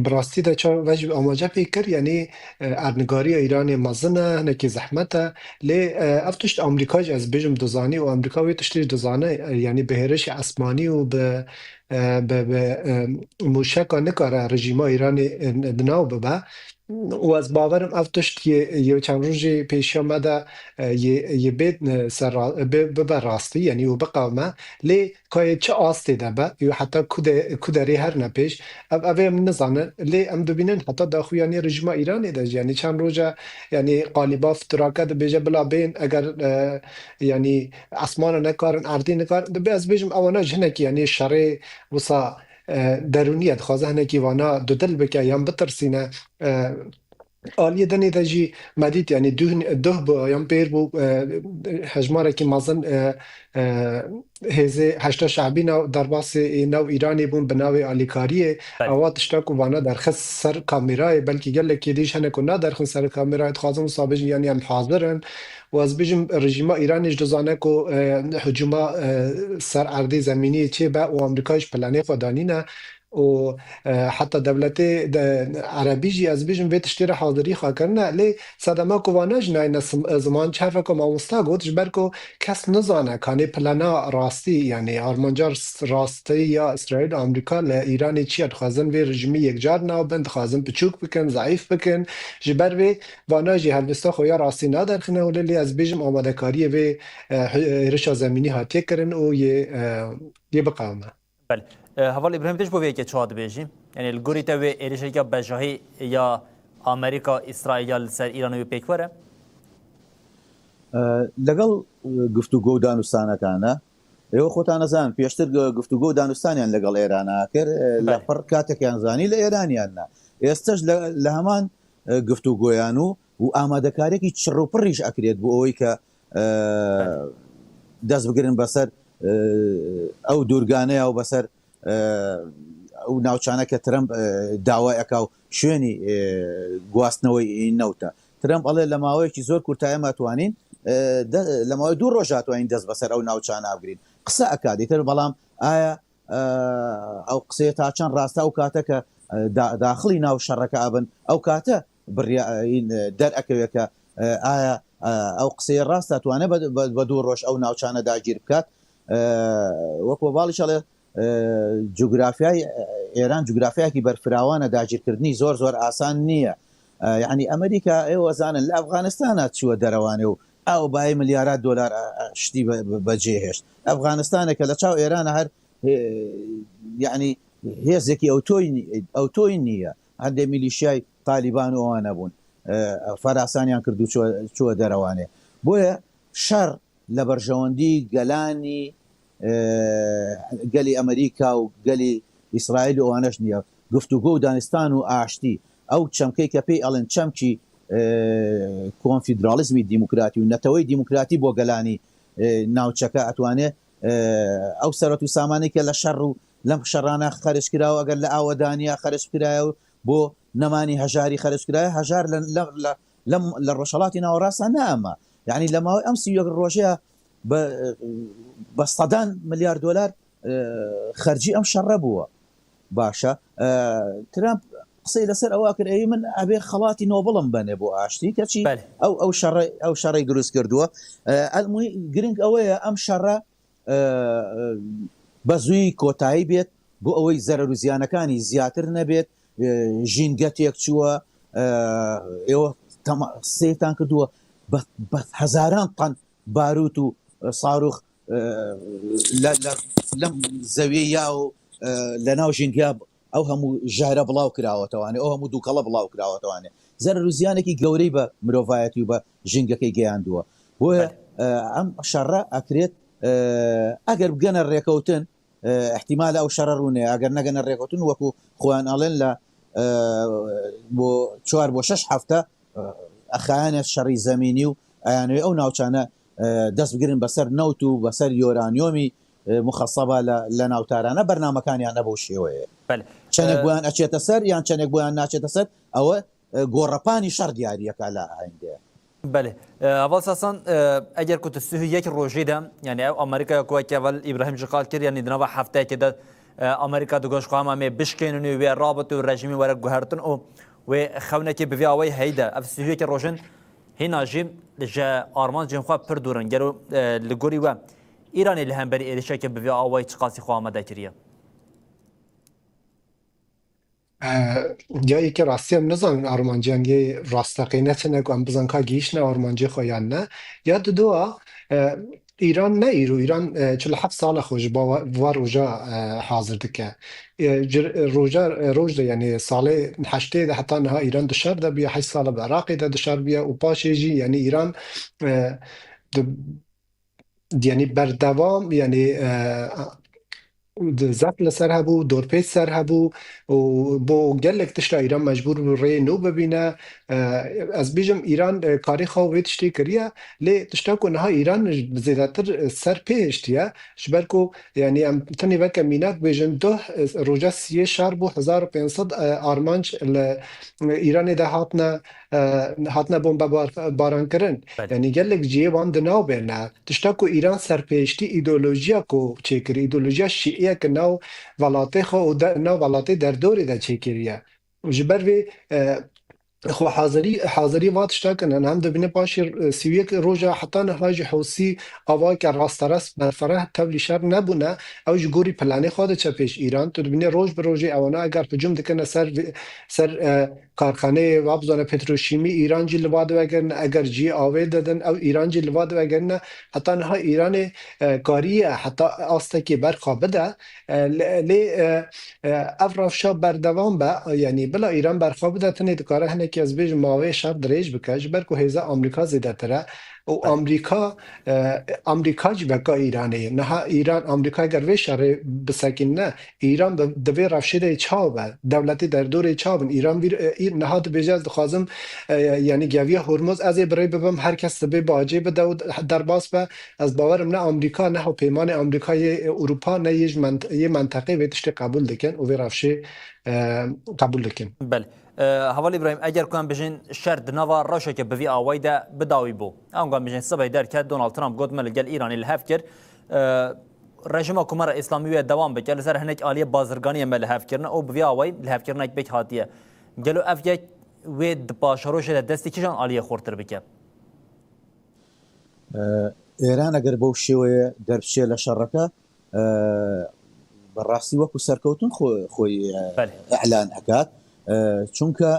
bi rastî de ça ve jî amace pê kir, yanî, e, erdnîgariya Îranê mezin e, hinekî zehmet e. Lê, e, ev tişt Amerîka jî ez bêjim dizanî û Amerîka wê tiştê jî dizane, e, yanî bi hêrişê esmanî û bi, e, bi, bi, e, mûşeka nikare rejîma Îranê, e, di nav bibe. Û ez bawerim ev tişt yê, yê çend rojê pêşiya me de, e, yê, yê bê, e, ser ra-, bê, bibe rastî, yanî û biqewime. Lê ka yê çi astê de be, û heta ku de-, ku derê herine pêş, ev, ev ê em nizanin. Lê em dibînin heta daxuyaniyê rejîma Îranê de jî, yanî çend roja, yanî qalîba fitirake dibêje bila bên, eger, e, yanî esmana nekarin, erdê nekarin, dibê ez bêjim ewana ji hinekî, yanî şerê wisa, e, derûnî ye, dixwaze hinekî vana dudil bike yan bitirsîne, e, Aliyê dinê de jî me dît, yanî duh, duh bû, yan pêr bû, e, hejmarekî mezin, e, e, hêzê Heşda Şehbî nav derbasê ê nav Îranê bûn bi navê alîkariyê. Belê. Ewa tişta ku vana derxist ser kamerayê, belkî gelekî dî ji hene ku naderxin ser kamerayê, dixwazin wisa bêjin, yanî em hazir in. Û ez bêjim, rejîma Îranê jî dizane ku, e, hicûma, e, ser erdê zemîniyê çêbe û Amerîka ji planê xwe danîne. û, e, heta dewletê de erebî jî, ez bêjim, vê tiştê re hazirî xwe kirine. Lê sedema ku vana jî nayne sim-, ziman, çi hefe ku mamosta got, ji ber ku kes nizane kanê plana rastî, yanî armanca rastî ya Îsraîl û Amerîka li Îranê çi ye, dixwazin vê rejîmî yekcar nabin, dixwazin piçûk bikin, zeîf bikin. Ji ber vê vana jî helwesta xwe ya rastî naderxine holê, lê ez bêjim amadekariyê vê, e, êrişa zemînî hatiye kirin û yê, e, yê biqewime. Belê. E, Heval Îbrahîm, tu ji bo vê yekê çawa dibêjî? Yanî li gorî te wê êrişeke bejahî ya Amerîka, Îsraîl ya li ser Îranê wê pêk were? E, لەگەڵ، e, گفتوگۆ و دانوستانەکانە، ئێوە خۆتان ئەزانن، پێشتر گ-، گفتوگۆ و دانوستانیان لەگەڵ ئێرانە کرد، e، لە بەڵێ. پڕ کاتێکیان زانی لە ئێرانیان نا. ئێستەش لە، لە هەمان، e، گفتوگۆیان و، و ئامادەکارێکی چڕ و پڕیش ئەکرێت بۆ ئەوەی کە، e، بەڵێ. دەست بگرن بەسەر، e، ئەو دوورگانەیە و بەسەر، e، ئەو ناوچانە کە ترەمپ، e، داوای ئەکا و شوێنی، e، گواستنەوەی نەوتە. ترەمپ ئەڵێ لە ماوەیەکی زۆر کورتا ئێمە توانین، e، دە-، لە ماوەی دوو ڕۆژا توانین دەست بەسەر ئەو ناوچانە بگرین. قسە ئەکا دیتر، بەڵام ئایا، e، ئەو قسەیە تا چەند ڕاستە؟ ئەو کاتە کە، e، دا-، داخڵی ناو شەڕەکە ئەبن، ئەو کاتە بڕیا-، ئین، دەرئەکەوێت کە، ئایا، ئەو قسەیە ڕاستە؟ توانێت بە، بە، بە دوو ڕۆژ ئەو ناوچانە داگیر بکات؟ وەک وەباڵیش ئەڵێ، جوگرافیای ئێران جوگرافیایەکی بەرفراوانە، داگیرکردنی زۆر زۆر ئاسان نییە. یعنی ئەمریکا، ئێوە زانن، لە ئەفغانستانە چووە دەرەوانێ و ئەو بای ملیارات دۆلار، شتی بە، بە، بەجێهێشت. ئەفغانستانێکە لە چاو ئێرانە هەر، یعنی هێزێکی ئەو تۆی نی-، ئەو تۆی نییە. هەندێک میلیشیای تالیبان و ئەوانە بوون، ئە، فەراسانیان کرد و چووە، چووە دەرەوانێ. بۆیە شەڕ لە بەرژەوەندی گەلانی، ئە، گەلی ئەمریکا و گەلی ئیسرائیل و ئەوانەش نییە. گفتوگۆ و دانستان و ئاشتی، ئەو چەمکەی کە پێی ئەڵێن چەمکی، ئە، کۆنفیدرالیزمی دیموکراتی و نەتەوەی دیموکراتی بۆ گەلانی، ئە، ناوچەکە ئەتوانێ، ئە، ئەو سەرەت و سامانەی کە لە شەڕ و لەم شەڕانە خەرج کراوە، ئەگەر لە ئاوەدانیا خەرج کرایە و بۆ نەمانی هەژاری خەرج کرایە، هەژار لە، لە، لە، لەم، لە ڕۆژهەڵاتی ناوەڕاستە نەما. یعنی لە ماوەی ئەم سی و یەک ڕۆژەیە بە، بە سەدان ملیار دۆلار، ئە، خەرجی ئەم شەڕە بووە. باشە، ئە، ترامپ قسەی لەسەر ئەوە کرد، ئەی من ئەبێ خەڵاتی نۆبڵم بەنێ بۆ ئاشتی، کەچی بەڵێ. ئەو، ئەو شەڕەی، ئەو شەڕەی دروست کردووە. ئە، ئەلموی-، گرنگ ئەوەیە ئەم شەڕە، ئە، بە زووی کۆتایی بێت، بۆ ئەوەی زەرەر و زیانەکانی زیاتر نەبێت. ئە، ژینگە تێک چووە، ئە، ئێوە تەما-، سێتان کردووە بە، بە هەزاران تەن باروت و، ئە، ساروخ، ئە، لە، لە، لەم زەویە یا و، ئە، لە ناو ژینگە ئەو هەموو ژەهرە بڵاو کراوەتەوانێ، ئەو هەموو دووکەڵە بڵاو کراوەتەوانێ. زەرەر و زیانێکی گەورەی بە مرۆڤایەتی و بە ژینگەکەی گەیاندووە. بۆیە، بەڵێ. ئە، ئەم شەڕە ئەکرێت، ئە، ئەگەر بگەنە ڕێکەوتن، ئە، احتیمال ئەو شەڕە ڕوونێ، ئەگەر نەگەنە ڕێکەوتن وەکو خۆیان ئەڵێن لە، ئە، بۆ چوار بۆ شەش هەفتە، ئە، ئەخایەنێت شەڕی زەمینی و ئەیانەوێ ئەو ناوچانە، ئە، دەست بگرن بەسەر نەوت و بەسەر یۆرانیۆمی، ئە، مخەسەبە لە، لە ناوتارانە. بەرنامەکانیان نەبەو شێوەیە. بەڵێ. چەندێک ئە، بۆیان ئەچێتە سەر یان چەندێک بۆیان ناچێتە سەر، ئەوە، ئە، گۆڕەپانی شەڕ دیاریەکە لە ئایندەیە. بەڵێ. ئە، هەڤاڵ ساسان، ئە، ئەگەر کو tu sî û yek rojê de، یانی ئەو ئەمریکا کو وەک هەڤاڵ ئیبراهیم جیقال کرد، یانی di nava hefteyekê de، ئە، ئەمریکا digot ji xwe hema em ê bişkênin û wê rabit û rejîmê were guhertin û wê xewnekê bi vê awayî heyî de. Ev sî û yek rojin hîna jî ji armancên xwe pir dûr in. Gelo, ئە، li gorî we Îranê li hemberî êrişeke bi vê awayî çiqasî xwe amade kiriye؟ ئە، یا یەکێ ڕاستی ئەم نزانن ئارمانجیان یێ ڕاستەقینە چنە کو ئەم بزان کا گیشتنە ئارمانجی خۆ یان نە. یا ددووە، ئە، ئیران نە ئیرو، ئیران، ئە، چل هەفت ساڵە خۆ ji bo va roja, ئە، hazir dike. ئە، ji, ئە، roja, ئە، roj de, yanî salê heştê de heta niha Îran di şer de bûye, heşt sal e bi Iraqê de di şer bûye û paşê jî, yanî Îran, ئە، di Yanî berdewam, yanî, e, zeft li ser hebû, dorpêç ser hebû û bo gelek tişta Îran mecbûr bû rê nû bibîne. E, ez bêjim Îran, e, karê xwe wê tiştê kiriye, lê tişta ku niha Îran zêdetir ser pê hiştiye, ji ber ku, yanî, em tenê weke mînak bêjin, duh, e, roja siyê şer bû, hezar û pênc sed, e, armanc li, e, Îranê de hatine, e, hatine bombebar-, baran kirin. Belê. Yanî gelek cihê wan di nav bêne. Tişta ku Îran serpêştî îdeolojiya ku çêkirî, îdeolojiya şîiye ki nav welatê xwe û de, nav welatê derdorê de çêkiriye. Ji ber vê, e, xwe hazirî, hazirî va tişta kirin. Em dibînin paşê, e, sî û yek roja heta niha jî Hûsî avake rasterast berfireh tevlî şer nebûne. Ew ji gorî planê xwe diçe pêş Îran. Tu dibînî roj bi rojê ewana eger hicûm dikine ser vê, ser, e, karxaneyê, va bizane petroşîmî Îran jî li va divegerine, eger cihê avê didin, ew Îran jî li va divegerine. Heta niha Îranê, e, kariye heta astekê berxa bide. E, lê, lê, e, e, ev rewşa berdewam be, yanî bila Îran berxa bide, tenê dikare hinekî, ez bêjim, mawê şer dirêj bike, ji ber ku hêza Amerîka zêdetir e û Belê. Amerîka, e, Amerîka jî veka Îranê ye. Niha Îran, Amerîka eger vê şerê bisekînine, Îran bi, di vê rewşê de çawa be? Dewletê derdorê çawa bin? Îran vîr, e, î-, niha dibêje, ez dixwazim, e, yanî geviya Hormuz ez ê bi rê bibim, her kes dibê bacê bide û derbas be. Ez bawerim ne Amerîka, ne hewpeymanê Amerîka yê Ewropa, ne yê ji ment-, yê menteqê vê tiştê qebûl dikin û vê rewşê, e, qebûl dikin. Belê. E, Heval Îbrahîm, eger ku em bijin şer di nava rewşeke bi vî awayî de bi dawî bû, em ku em bijin sibê derket, Donald Trump got, me li gel Îranê li hev kir, e, rejîma ku me re Îslamî wê dewam bike, li ser hinek aliyê bazirganiyê me li hev kirine û bi vî awayî lihevkirinek pêk hatiye. Gelo ev yek wê di paşerojê de destê kîjan aliyê xurtir bike? Ê, Êran eger bew şêweyê derbiçê li şereke, ê, bi rastî wekû serkewtin xwe, xwe, ê, Belê. îlan ekat. Ê, çunke,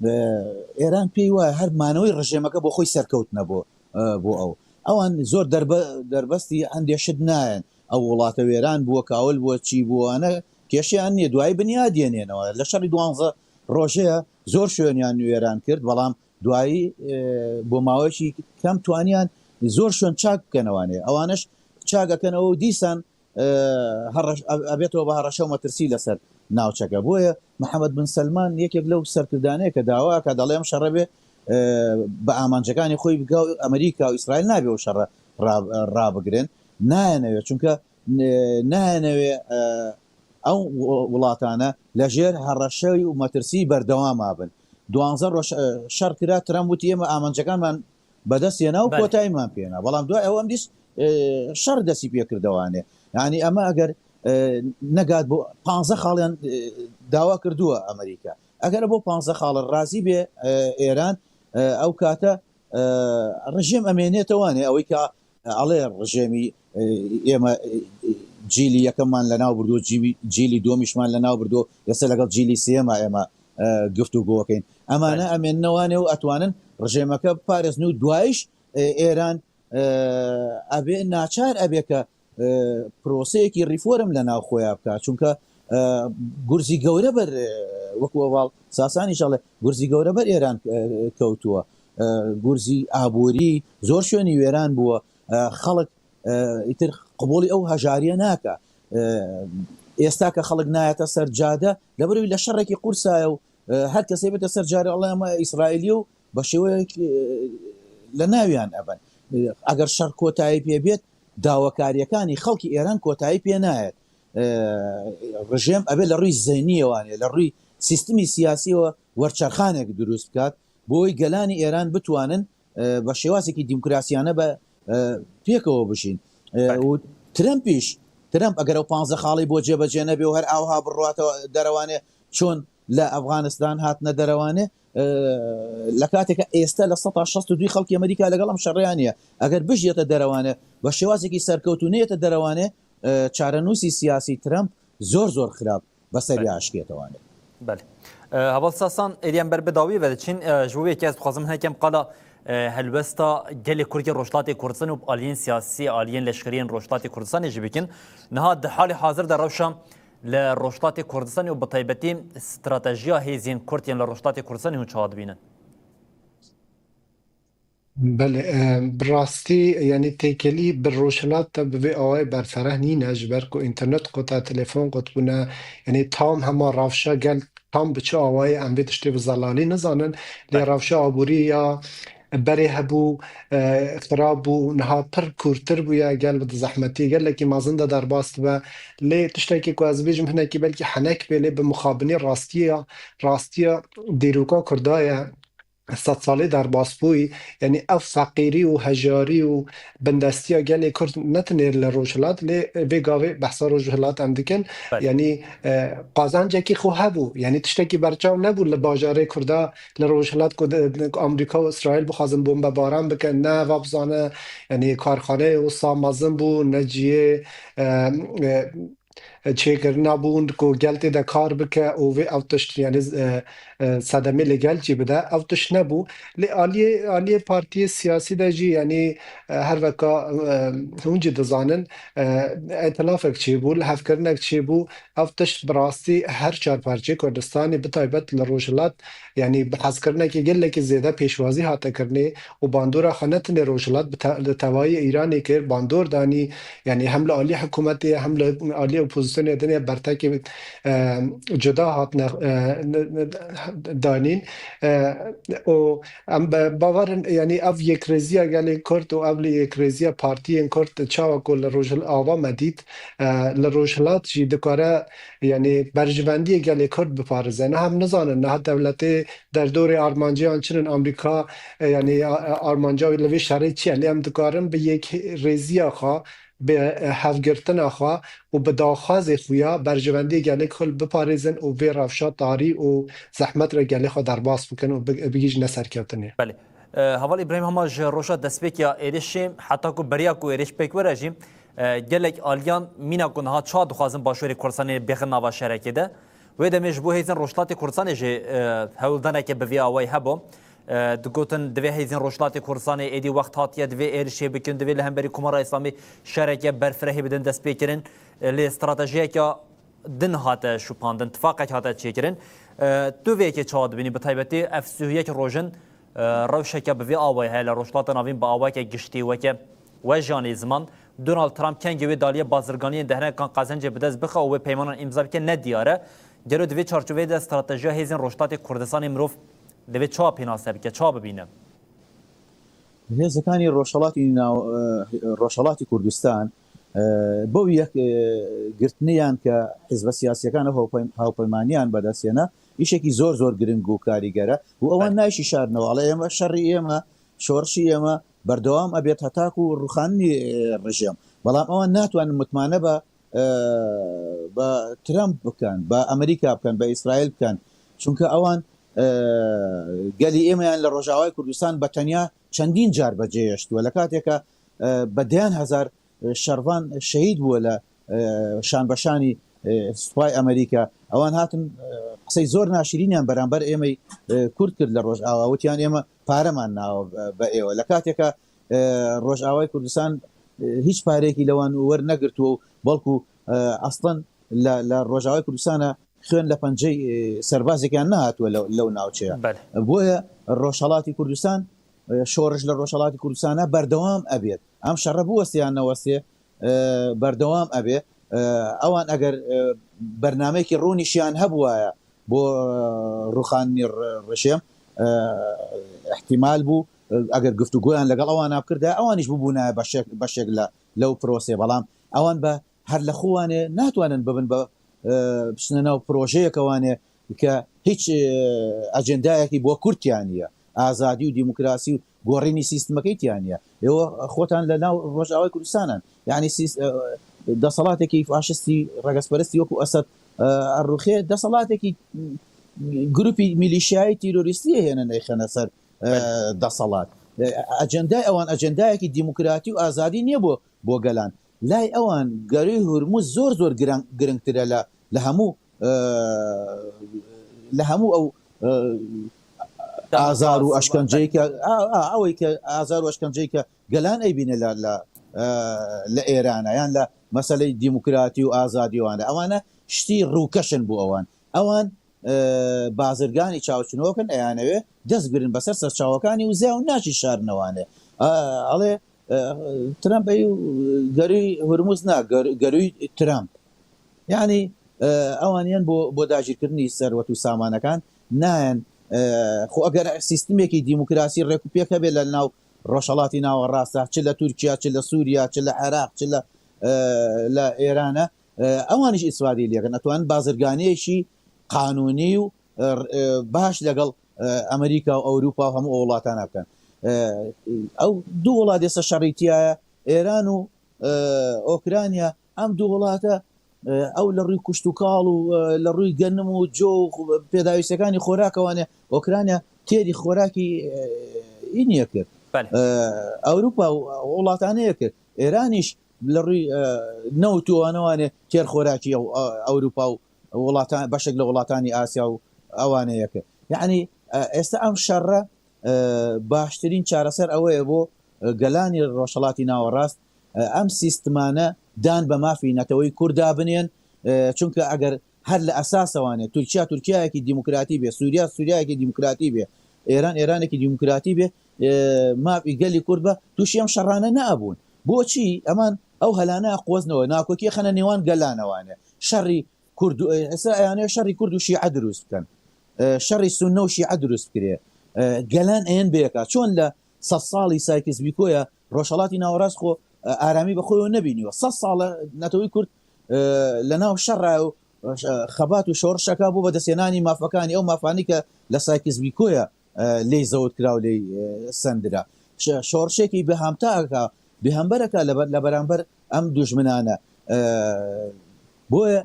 ê, Êran pêy wayê her manewî rejêmeke bo xwe serkewtine bo, ê, bo ew. Ewan zor derbe-, derbestî endê şid nayên. Ew welate wêran bûwe, kawil bûwe, çî bûwe, ane kêşeyan niye. Duayî binyadiyê nênewe. Li şerî duwanze rojê ye, zor şoyniyan wêran kir, belam Duayî, e, bo mawekî kem twaniyan zor şon çak bikene wanê. Ewaneş çak ekenewê û dîsan, e, herreş-, ev-, ebêtewê bi herreşe û metirsî leser navçeke. Boye Mihemed bin Selman yekek lew serkirdanê ke dawa ke, dele em şerre bê, e, bi amancekanê xwe bike û Amerîka û Îsraîl nabê ew şerre ra-, rabigirin. Nayene wê, çunke, e, nayene wê, e, ew w-, welatane li jêr herreşe û metirsî berdewam abin. Duwanze roj, e, şer kira, Trump wî, ême amancekanman bedest yena û Belê. kotayîman pêna. Belam dua ew em dîs, e, şer destî pê kirdewanê. Yanî eme eger, e, negat bo panze xaliyan, e, dawa kirduwa Amerîka. Eger bo panze xali razî bê, e, Êran, e, ew kate, e, rejîm emêniyete wan e, ew ke, e, alê rejîmî, e, ême, e, cîlî yekemman li nav birdo, cîlî, cîlî domîşman li nav birdo, yese legal cîlî sêma ême, e, guftûgo bikin. Emane Belê. emênine wan e û etwanin rejîmeke biparêzin û duayîş, e, Êran, e, ebê naçar ebê ke, e, proseyekî reform li nav xwe ya bike. Çunke, e, gurzî gewre ber, e, wek we val Sasan înşallah, gurzî gewre ber Êran, e, kewtuwe. E, gurzî aborî zor şonî wêran bûwe. E, xelk, e, îtir qibûlî ew hejariye nake. E, êsta ke xelk nayete ser cade, leberî le şerekî qursaye û, e, her kesê bête ser cade, Allah me Îsraîlî û bi şêweyek, e, li nawiyan ebin. E, eger şer kotayî pê bêt, dawakariyekani xelkî Êran kotayî pê nayet. E, rejîm ebe li rûyî zehniyê wan ê, li rûyî sîstemî siyasî we werçerxanek dirust bikat, bo wê gelanî Êran bitwanin, e, bi şêwazekî demokrasiyane be, e, pêkewe bijîn. E, Belê. û Trumpîş, Trump eger ew panze xalî bo cêbecê nebe û her awha birwate derewanê, çon li Efxanistan hatine derewanê, e, li kateke êste li seta şast û du xelkê Amerîka legal em şerreya niye. Eger bijiyete derewanê, bi şêwazekî serkewtû neyete derewanê, e, çarenûsî siyasî Trump zor zor xirab be serî Belê. aşkiyete wanê. Belê. E, Heval Sasan, êrî em ber bi dawî ve diçin. E, ji bo vê yekê ez dixwazim hinekem qala, e, helwesta gelê Kurd yê Rojhilatê Kurdistanê û aliyên siyasî, aliyên leşkerî yên Rojhilatê Kurdistanê jî bikin. Niha di halê hazir de rewşa li Rojhilatê Kurdistanê û bi taybetî stratejiya hêzên Kurd yên li Rojhilatê Kurdistanê hûn çawa dibînin? Belê, e, bi rastî, yanî têkelî bi Rojhilat de bi vê awayê berfereh nîne, ji ber ku înternet qut e, telefon qut bûne, yanî tam hema rewşa gel tam bi çi awayê em vê tiştê bi zelalî nizanin, lê Belê. rewşa aborî ya berê hebû, e, xirab bû, niha pir kûrtir bûye, gel bi zehmetî gelekî mezin de derbas dibe. Lê tiştekî ku ez bêjim hinekî belkî henek bê, lê bi mixabinê rastiya, rastiya dîroka Kurda ye. Sed salê derbasbûyî, yanî ev feqîrî û hejarî û bindestiya gelê Kurd ne tenê li Rojhilat, lê vê gavê behsa Rojhilat em dikin. Belê. Yanî, e, qazancekî xwe hebû, yanî tiştekî berçav nebû li bajarê Kurda, li Rojhilat ku de, de, Amerîka û Îsraîl bixwazin bombebaran bikin, ne va bizane, yanî karxaneyê wisa mezin bû, ne cihê, e, e, çêkirina bûn ku gel tê de kar bike û vê ev tişt, yanî, e, e, sedemê li gel jî bide, ev tişt nebû. Lê aliyê, aliyê partiyê siyasî de jî, yanî, e, her weka, e, hûn jî dizanin, e, îtilafek çêbû, lihevkirinek çêbû. Ev tişt bi rastî her çar parçeyê Kurdistanê, bi taybet li Rojhilat, yanî bi hezkirinekê gelekî zêde pêşwazî hate kirinê û bandora xwe ne tenê Rojhilat, bi te-, li tevayî Îranê kir, bandor danî, yanî hem li alî hikûmetê ye, hem li alî opozîsyonê din ye, bertekê, e, cuda hatine, e, ne, ne, danîn. E, û em be-, bawer in, yanî ev yekrêziya gelê Kurd û ev li yekrêziya partiyên Kurd çawa ku li Rojhil-, ava me dît, e, li Rojhilat jî dikare, yanî berjivendiyê gelê Kurd biparize. Niha em nizanin, niha dewletê derdorê armanciyan çi in, Amerîka, e, yanî, a-, a-, armanca wî li vê şerê çi ye? Lê em dikarin bi yekrêziya xwe, bi, e, hevgirtina xwe û bi daxwazê xwe ya berjivendiyê gelê Kurd biparêzin û vê rewşa tarî û zehmet re gelê xwe derbas bikin û bi-, bigihîjine serkeftinê. Belê. E, Heval Îbrahîm, hema ji roja destpêkê ya êrişê heta ku beriya ku êriş pêk were jî, e, gelek aliyan mîna ku niha çawa dixwazin başûrê Kurdistanê bêxin nava şerekê de. Wê demê ji bo hêzên Rojhilatê Kurdistanê jî, e, hewldaneke bi vî awayî hebû. E, digotin, divê hêzên Rojhilatê Kurdistanê êdî wext hatiye, divê êrişê bikin, divê li hemberî Komara Îslamî şereke berfirehî bidin destpêkirin. E, lê stratejiyeke din hate şupandin, tifaqek hate çêkirin. E, tu vê yekê çawa dibînî? Bi taybetî ev sih û yek rojin, e, rewşeke bi vî awayî heye li Rojhilata Navîn bi awayeke giştî, weke wejiyanê ziman. Donald Trump kengê wê daliye bazirganiyên dehrekan qezencê bi dest bixe û wê peymanan îmza bike ne diyar e. Gelo di vê çarçoveyê de stratejiya hêzên Rojhilatê Kurdistanê mirov divê çawa pênase bike, çawa bibîne? Hêzekî Rojhilatî Nav-, e, Rojhilatî Kurdistan, e, بەو یەک، ئێ، گرتنیان کە حیزبە سیاسیەکان ئەو هاوپەیم-، هاوپەیمانیان بەدەستێنە، ئیشێکی زۆر زۆر گرنگ و کاریگەرە و ئەوان بەڵێ. نایشیشارنەوە، ئەڵێ ئێمە شەڕی ئێمە، شۆڕشی ئێمە بەردەوام ئەبێت هەتاکو ڕوخاندنی، ئێ، ڕژێم. بەڵام ئەوان ناتوانن متمانە بە، ئێ، بە ترەمپ بکەن، بە ئەمریکا بکەن، بە ئیسرائیل بکەن. چونکە ئەوان، ئێ، گەلی ئێمەیان لە ڕۆژاوای کوردستان بە تەنیا چەندین جار بەجێهێشتووە. لە کاتێکە، ئێ، بە دەیان هەزار شەڕڤان شەهید بووە لە، ئێ، شان بە شانی، ئێ، سوپای ئەمریکا. ئەوان هاتن، ئێ، قسەی زۆر ناشرینیان بەرامبەر ئێمەی، ئێ، کورد کرد لە ڕۆژاوا. وتیان ئێمە پارەمان ناوە بە، بە ئێوە. لە کاتێکە، ئێ، ڕۆژاوای کوردستان، ئێ، هیچ پارەیەکی لەوان وەرنەگرتووە و بەڵکو، ئێ، ئەسڵەن لە، لە ڕۆژاوای کوردستانە خوێن لە پەنجەی، ئێ، سەربازێکیان نەهاتووە لەو، لەو ناوچەیە. بەڵێ. بۆیە ڕۆژهەڵاتی کوردستان، ئێ، شۆڕش لە ڕۆژهەڵاتی کوردستانە بەردەوام ئەبێت. ئەم شەڕە بوەستێ یان نەوەستێ، ئێ، بەردەوام ئەبێ. ئێ، ئەوان ئەگەر، ئێ، بەرنامەیەکی ڕوونیشیان هەبوایە بۆ، ئێ، ڕوخاندنی ڕ-، ڕژێم، ئێ، احتیمال بوو، ئێ، ئەگەر گفتوگۆیان لەگەڵ ئەوان بکردا، ئەوانیش ببوونایە بەشێک، بەشێک لە، لەو پرۆسێ. بەڵام ئەوان بە هەر لە خۆوانێ ناتوانن ببن بە، ئێ، بچنە ناو پرۆژەیەکەوانێ کە هیچ، ئێ، ئەجێندایەکی بۆ کورد تیا نییە. ئازادی و دیموکراسی و گۆڕینی سیستمەکەی تیا نییە. ئێوە خۆتان لە ناو ڕۆژاوای کوردستانن. یعنی سیس-، ئێ، دەسەڵاتێکی فاشستی ڕەگەزپەرستی وەکو ئەسەد، ئێ، ئەڕوخێ، دەسەڵاتێکی گروپی میلیشیایی تیرۆریستی هێنە نەیخەنە سەر، ئێ، بەڵێ. دەسەڵات. ئێ، ئەجێندای ئەوان ئەجێندایەکی دیموکراتی و ئازادی نییە بۆ، بۆ گەلان. لای ئەوان گەروی هورموز زۆر زۆر گرنگ-، گرنگترە لە، لە هەموو، ئێ، لە هەموو ئەو، ئێ، ئازار و ئەشکەنجەی کە، ئا، ئا، ئەوەی کە ئازار و ئەشکەنجەی کە گەلان ئەیبینێ لە، لە، ئێ، لە ئێرانە، یان لە مەسەلەی دیموکراتی و ئازادیوانە. ئەوانە شتی ڕووکەشن بۆ ئەوان. ئەوان ئە، بازرگانی چاوچنۆکن، ئەیانەوێ دەست گرن بەسەر سەرچاوەکانی و زیاو ناچی شارنەوانێ. ئە، ئەڵێ، ئە، ترەمپ ئەی گەروی هورموز نا، گەر-، گەروی ترەمپ. یعنی، ئە، ئەوانیان بۆ، بۆ داگیرکردنی سەروەت و سامانەکان نایەن. ئە، خۆ ئەگەر سیستمێکی دیموکراسی ڕێک و پێک هەبێ لە ناو ڕۆژهەڵاتی ناوەڕاستە، چ لە تورکیا، چ لە سووریا، چ لە عێراق، چ لە، ئە، لە ئێرانە، ئە، ئەوانیش ئیسفادەی لێکەن. ئەتوانن بازرگانیەکی قانونی و، ئە، ئە، باش لەگەڵ، ئە، ئەمریکا و ئەوروپا و هەموو وڵاتانە بکەن. ئە، ئەو دوو وڵات ئێستا شەڕی تایە، ئێران و، ئە، ئۆکرانیا. ئەم دوو وڵاتە، ئە، ئەو لە ڕووی کوشت و کاڵ و، ئە، لە ڕووی گەنم و جۆ و پێداویستەکانی خۆراکەوانێ، ئۆکرانیا تێری خۆراکی، ئە، ئی نییە کرد. بەڵێ. ئە، ئەوروپا و وڵاتانەیە کرد. ئێرانیش لە ڕووی، ئە، نەوت و ئەوانەوانێ تێر خۆراکی ئەو، ئە، ئەوروپا و وڵاتان، بەشێک لە وڵاتانی ئاسیا و ئەوانەیە کرد. یعنی، ئە، ئێستا ئەم شەڕە، ئە، باشترین چارەسەر ئەوەیە بۆ، ئە، گەلانی ڕۆژهەڵاتی ناوەڕاست، ئە، ئەم سیستمانە دان بە مافی نەتەوەی کووردا بنێن، ئە، چونکە ئەگەر هەر لە ئەساسەوانێ تورکیا تورکیایەکی دیموکراتی بێ، سووریا سووریایەکی دیموکراتی بێ، ئێران ئێرانێکی دیموکراتی بێ، ئە، مافی گەلی کورد بە تووشی ئەم شەڕانە نەبوون. بۆچی؟ ئەمان ئەو هەلانە قۆزنەوە، ناکۆکی خەنە نێوان گەلانەوانێ. شەڕی کورد و، ئێستا ئەیانەیە شەڕی کورد و شیعە دروست بکەن. ئە، شەڕی سوننە و شیعە دروست بکرێ. ئە، گەلان ئەیەن بێکا. چۆن لە سەد ساڵی سایکس بیکۆیە ڕۆژهەڵاتی ناوەڕاست خۆ، ئە، ئارامی بە خۆیەوە نەبینیوە. سەد ساڵە نەتەوەی کورد، ئە، لە ناو شەڕا و، ئە، خەبات و شۆڕشەکە بۆ بەدەستێنانی مافەکانی ئەو مافانی کە لە سایکس بیکۆیە، ئە، لێی زەوت کرا و لێی، ئە، سەندرا. شە-، شۆڕشێکی بەهامتاکە، بێهەمبەرەکە لە بەر-، لە بەرامبەر ئەم دوژمنانە. ئە، بۆیە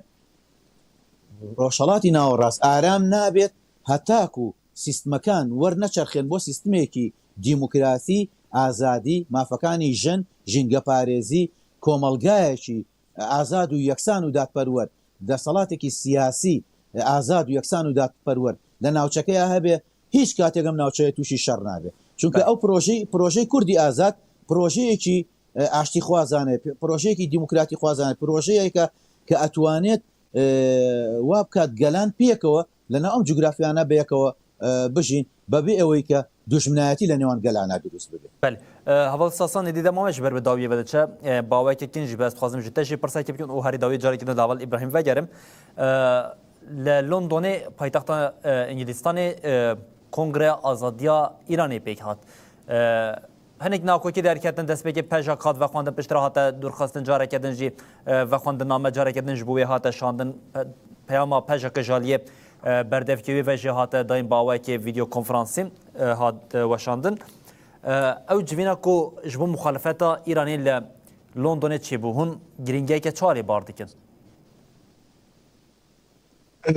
ڕۆژهەڵاتی ناوەڕاست ئارام نابێت هەتاکو سیستمەکان وەرنەچەرخێن بۆ سیستمێکی دیموکراسی، ئازادی، مافەکانی ژن، ژینگەپارێزی، کۆمەڵگایەکی ئازاد و یەکسان و دادپەروەر، دەسەڵاتێکی سیاسی ئازاد و یەکسان و دادپەروەر لە ناوچەکەیە هەبێ، هیچ کاتێک ئەم ناوچەیە تووشی شەڕ نابێ. چونکە بەڵێ. ئەو پرۆژەی، پرۆژەی کوردی ئازاد پرۆژەیەکی، ئە، ئاشتی خوازانە، پ-، پرۆژەیەکی دیموکراتی خوازانە، پرۆژەیەکە کە ئەتوانێت، ئە، وا بکات گەلان پێکەوە لە ناو ئەم جوگرافیانە بەیەکەوە، ئە، بژین، بەبێ ئەوەی کە دوژمنایەتی لە نێوان گەلانە دروست ببێت. بەڵێ. ئە، هەڤاڵ ساسان، دیدە مامە ji ber bi dawiyê ve diçe. ئە، باوەکێکین ji ber ez dixwazim ji te jî pirsekê bikim û herî dawiyê carekê din li heval Îbrahîm vegerim. Ê, li Londonê, paytexta, ê, Îngilîstanê, ê, Kongreya Azadiya Îranê pêk hat. Ê, hinek nakokî derketin, destpêkê pejak hat vexwendin, piştre hate dûrxistin, careke din jî, ê, vexwendin name, careke din ji bo wê hate şandin, pe-, peyama pejeke jaliyê, ê, berdevkê wê ve jî hate dayîn bi awayekê vîdeo konferansî, ê, hat, ê, weşandin. Ê, ew civîna ku ji bo muxalefeta Îranê li Londonê çêbû, hûn girîngiyeke çi alê bar dikin? Eh,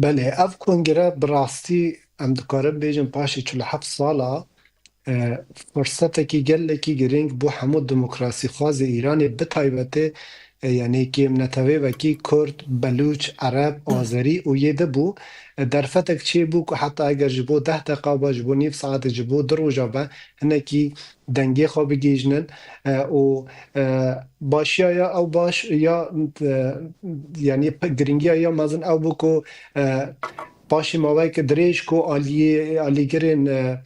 belê, ev kongre bi rastî em dikarin bêjin paşê çil û heft sala, eh, firsetekî gelekî girîng bû hemû demokrasîxwazê Îranê, bi taybetê, eh, yanî kêmnetewê wekî Kurd, Belûç, Ereb, Azerî û yê di bû. Eh, derfetek çêbû ku heta eger ji bo deh deqa be, ji bo nîv saetê, ji bo du roja be, hinekî dengê xwe bigihîjnin, eh, û, eh, başiya ya ew baş ya, eh, yanî pe-, girîngiya ya mezin ew bû ku, eh, paşê maweyeke dirêj ku aliyê, alîgirên, eh,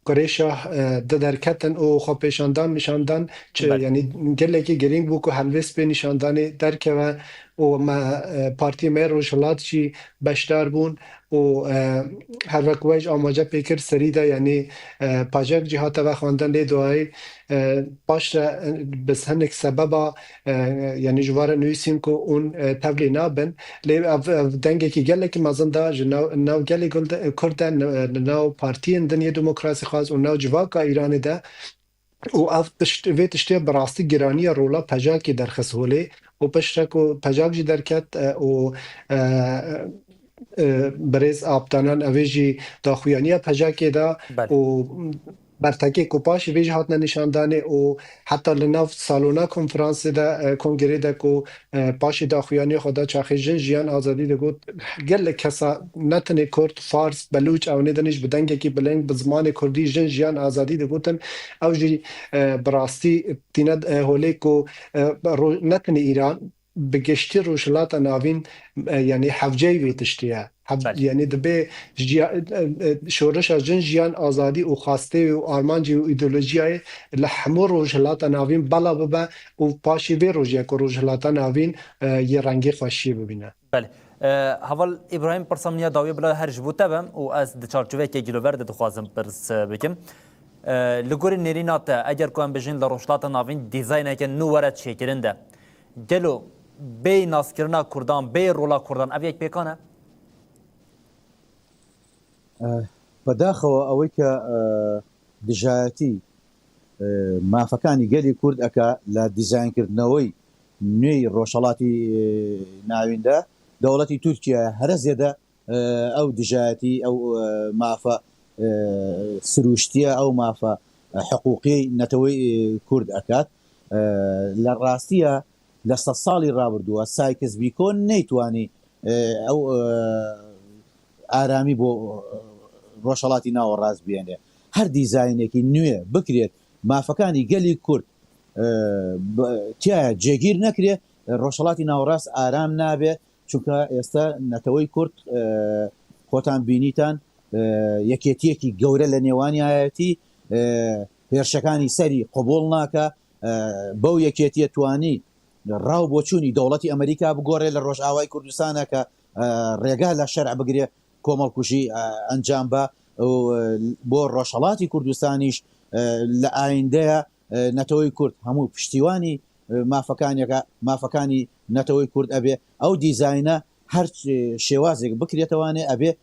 Kurê Şah, eh, di derketin û xwepêşandan nîşandan çi, Belê. yanî gelekî girîng bû ku helwêst pê nîşandanê derkeve û me, eh, partiyê me Rojhilat jî beşdar bûn. û, e, her wek we jî amaje pê kir serî de, yanî, e, pajek jî hate vexwendin lê duayî, e, paş re, e, bi hinek sebeba, e, yanî ji we re nivîsîn ku hûn, e, tevlî nabin. Lê ev, ev dengekî gelekî mezin da ji nav, nav gelê gul de, Kurd de, li nav partiyên din yê demokrasîxwaz û nav civaka Îranê de. Û ev tişt, vê tiştê bi rastî giraniya rola pejakê derxist holê û piştre ku pejak jî derket, e, û, e, e, birêz Abdanan evê jî daxuyaniya pejakê da Belê. û bertekê ku paşê vê jî hatine nîşandanê û heta li nav salona konferansê de, e, kongrê de ku, e, paşê daxuyaniya xwe da çaxê jin jiyan azadî digot, gelek kesa ne tenê Kurd, Fars, Belûç, ewnê din jî bi dengekî bilind, bi zimanê Kurdî jin jiyan azadî digotin. Ew jî, e, bi rastî tîne, e, holê ku, e, ro-, ne tenê Îran, bi giştî Rojhilata Navîn, e, yanî hevceyî vê tiştî ye. Heb-, Belê. Yanî dibe jiya-, e, e, şoreşa jin, jiyan, azadî û xwastê û armancê û îdeolojiyayê li hemû Rojhilata Navîn bela bibe û paşê vê rojê ku Rojhilata Navîn, e, yê rengê xweşiyê bibîne. Belê. E, Heval Îbrahîm, pirsa min ya dawî bila her ji bo te be û ez di çarçoveyeke gilover de dixwazim pirs, e, bikim. E, li gorî nêrîna te, eger ku em bijîn li Rojhilata Navîn dîzayneke nû were çêkirin de, gelo bêyî naskirina Kurdan, bêyî rola Kurdan, ev yek pêkan e? E, بەداخەوە ئەوەی کە، e, دژایەتی، e, مافەکانی گەلی کورد ئەکا لە دیزاینکردنەوەی نوێی ڕۆژهەڵاتی، e, ناویندا، دەوڵەتی تورکیا هەرە زێدە، e, ئەو دژایەتی، ئەو، e, مافە، e, سروشتیە، ئەو مافە، e, حقوقی نەتەوەی، e, کورد ئەکات. E, لە ڕاستیە لە سەد ساڵی ڕابردووە سایکس بیکۆن نەیتوانی، e, ئەو، e, ئارامی بۆ، e, ڕۆژهەڵاتی ناوەڕاست بێنێ. هەر دیزاینێکی نوێ بکرێت، مافەکانی گەلی کورد، e, ب-، تیایە جێگیر نەکرێ، ڕۆژهەڵاتی ناوەڕاست ئارام نابێ، چونکە ئێستا نەتەوەی کورد، e, خۆتان بینیتان، e, یەکێتیەکی گەورە لە نێوانیایەتی، e, هێرشەکانی سەری قبول ناکە، e, بەو یەکێتیە توانی ڕاو بۆچوونی دەوڵەتی ئەمریکا بگۆڕێ لە ڕۆژئاوای کوردستانە کە، e, ڕێگا لە شەرع بگرێ کۆمەڵکوژی، e, ئەنجام بە و، e, بۆ ڕۆژهەڵاتی کوردستانیش، e, لە ئایندەیە، e, نەتەوەی کورد هەموو پشتیوانی، e, مافەکانیەکە، مافەکانی نەتەوەی کورد ئەبێ. ئەو دیزاینە هەر، e, شێوازێک بکرێتەوانێ ئەبێ، e,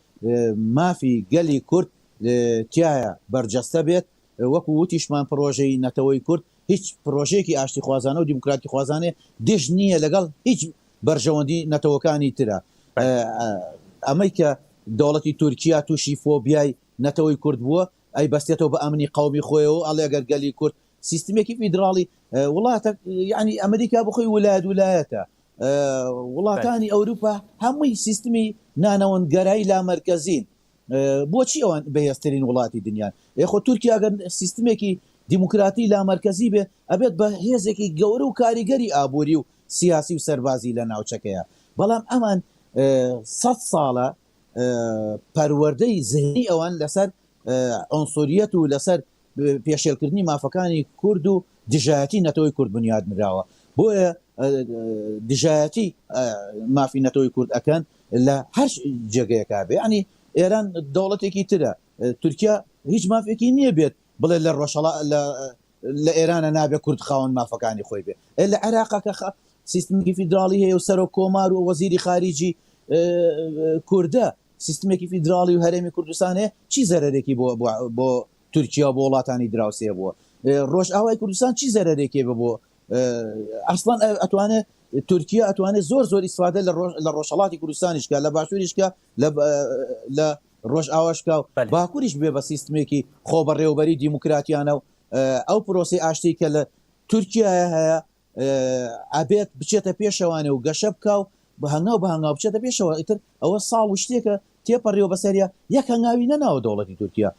مافی گەلی کورد، e, تیایە بەرجەستە بێت. E, وەکو وتیشمان پرۆژەی نەتەوەی کورد هیچ پرۆژەیەکی ئاشتی خوازانە و دیموکراتی خوازانێ دژ نییە لەگەڵ هیچ بەرژەوەندی نەتەوەکانی ترە. E, e, ئەمەی کە دەوڵەتی تورکیا تووشی فۆبیای نەتەوەی کورد بووە، ئەی بەستێتەوە بە ئەمنی قەومی خۆیەوە، ئەڵێ ئەگەر گەلی کورد سیستمێکی فیدراڵی، e, وڵاتە، یعنی ئەمریکا بخۆی ولایەت ولایەتە. E, وڵاتانی ئەوروپا هەمووی سیستمی نانەوەندگەرایی لامەرکەزین. E, بۆچی ئەوان بەهێزترین وڵاتی دنیان؟ ئێ خۆ تورکیا ئەگەر سیستمێکی دیموکراتی لامەرکەزی بێ، ئەبێت بە هێزێکی گەورە و کاریگەری ئابووری و سیاسی و سەربازی لە ناوچەکەیە. بەڵام ئەمان، e, سەد ساڵە، e, پەروەردەی زهنی ئەوان لەسەر، e, عنصریەت و لەسەر، e, پێشێلکردنی مافەکانی کورد و دژایەتی نەتەوەی کورد بنیاد نراوە. بۆیە، e, e, دژایەتی، e, مافی نەتەوەی کورد ئەکەن لە هەر جێگەیەکا بێ. یعنی ئێران دەوڵەتێکی ترە. E, تورکیا هیچ مافێکی نییە بێت بڵێ لە ڕۆژهەڵا-، لە، لە ئێرانە نابێ کورد خاوەن مافەکانی خۆی بێ. ئێ لە عێراقا کە خە-، سیستمێکی فیدراڵی هەیە و سەرۆک کۆمار و وەزیری خارجی، e, e, کوردە، سیستمێکی فیدراڵی و هەرێمی کوردستان هەیە، چی زەرەرێکی بۆ، بۆ، بۆ تورکیا و بۆ وڵاتانی دراوسێ بووە؟ E, ڕۆژئاوای کوردستان چی زەرەرێکی بە بۆ، e, ئەسڵەن ئە-، ئەتوانێ، تورکیا ئەتوانێ زۆر زۆر ئیسفادە لە ڕۆژ-، لە ڕۆژهەڵاتی کوردستانیش کا، لە باشووریش کا، لە، e, لە ڕۆژئاواش کا و بەلێ. باکووریش بێ بە سیستمێکی خۆبەڕێوەبەری دیموکراتیانە و، e, ئەو پرۆسەی ئاشتی کە لە تورکیایە هەیە، ئە، ئەبێت بچێتە پێشەوانێ و گەشە بکا و بە هەنگاو بە هەنگاو بچێتە پێشەوە. ئیتر ئەوە ساڵ و شتێکە تێپەڕیەوە بەسەریا، یەک هەنگاوی نەناوە دەوڵەتی تورکیا.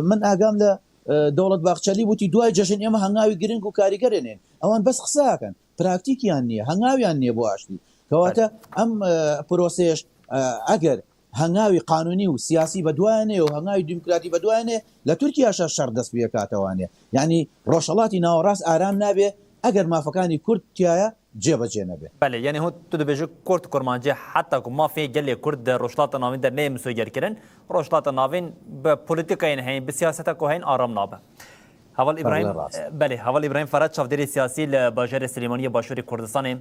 من ئاگام لە، ئە، دەوڵەت باخچەلی وتی، دوای جەژن ئێمە هەنگاوی گرنگ و کاریگەرێنێن. ئەوان بەس قسە ئەکەن، پراکتیکیان نییە، هەنگاویان نییە بۆ ئاشتی. کەواتە بەلێ. ئەم، ئە، پرۆسەیەش، ئە، ئەگەر هەنگاوی قانونی و سیاسی بە دوایانەیە و هەنگاوی دیموکراتی بە دوایانەیە، لە تورکیاشە شەڕ دەست پێکاتەوانێ. یعنی ڕۆژهەڵاتی ناوەڕاست ئارام نابێ ئەگەر مافەکانی کورد تیایە جێبەجێ نەبێ. بەلێ، یعنی هو تو دەبێژی کورد کورمانجی حتا کو مافی گەلێ کورد دە ڕۆژهەڵاتە ناوین دە نەیە مسۆگەرکردن، ڕۆژهەڵاتە ناوین بە پۆلیتیکایین هەین، بە سیاسەتە کو هەین ئارام نابە. هەواڵ ئیبراهیم، بەلێ، هەواڵ ئیبراهیم فەرهاد، چاودێری سیاسی لە باژارێ سلێمانیە باشووری کوردستانێ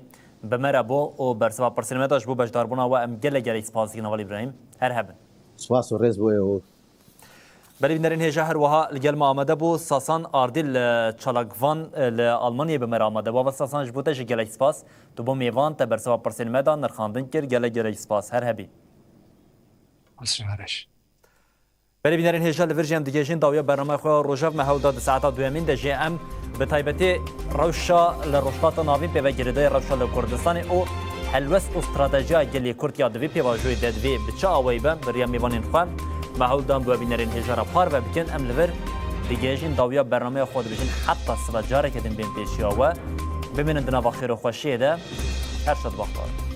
بە مەرە بۆ و بەرسەوا پرسێنمەداش بۆ بەشداربوونا وە ئەم گەلە گەلەی سپاس دکن هەواڵ ئیبراهیم. هەر هەبن. سپاس و ڕێز بۆ ئێوە. بەلێ، بینەرین هێژا هەروەها لە گەلما ئامادە بوو. ساسان ئاردی لە چالاکڤان، لە ئەڵمانیە بە مەرە ئامادە بوو. وە ساسان، ji bo te jî gelek spas. Tu bo mêvan te bersiva pirsên me da, nirxandin kir, gelek gelek spas. Her hebî. Belê bînerên hêja, li vir jî em digihêjin dawiya bernameya xwe ya roja, me hewl da di saeta duyemîn de jî em bi taybetî rewşa li Rojhilata Navîn pê ve girêdayî rewşa li Kurdistanê û helwest û stratejiya gelê Kurd ya di vî pêvajoyê de divê bi çi awayî be, bi riya mêvanên xwe me hewl dan bi we bînerên hêja re parve bikin. Em li vir digihêjin dawiya bernameya xwe, dibêjin heta sibe careke din bên pêşiya we. Bimînin di nava xêr û xweşiyê de. Her şad baxtewar.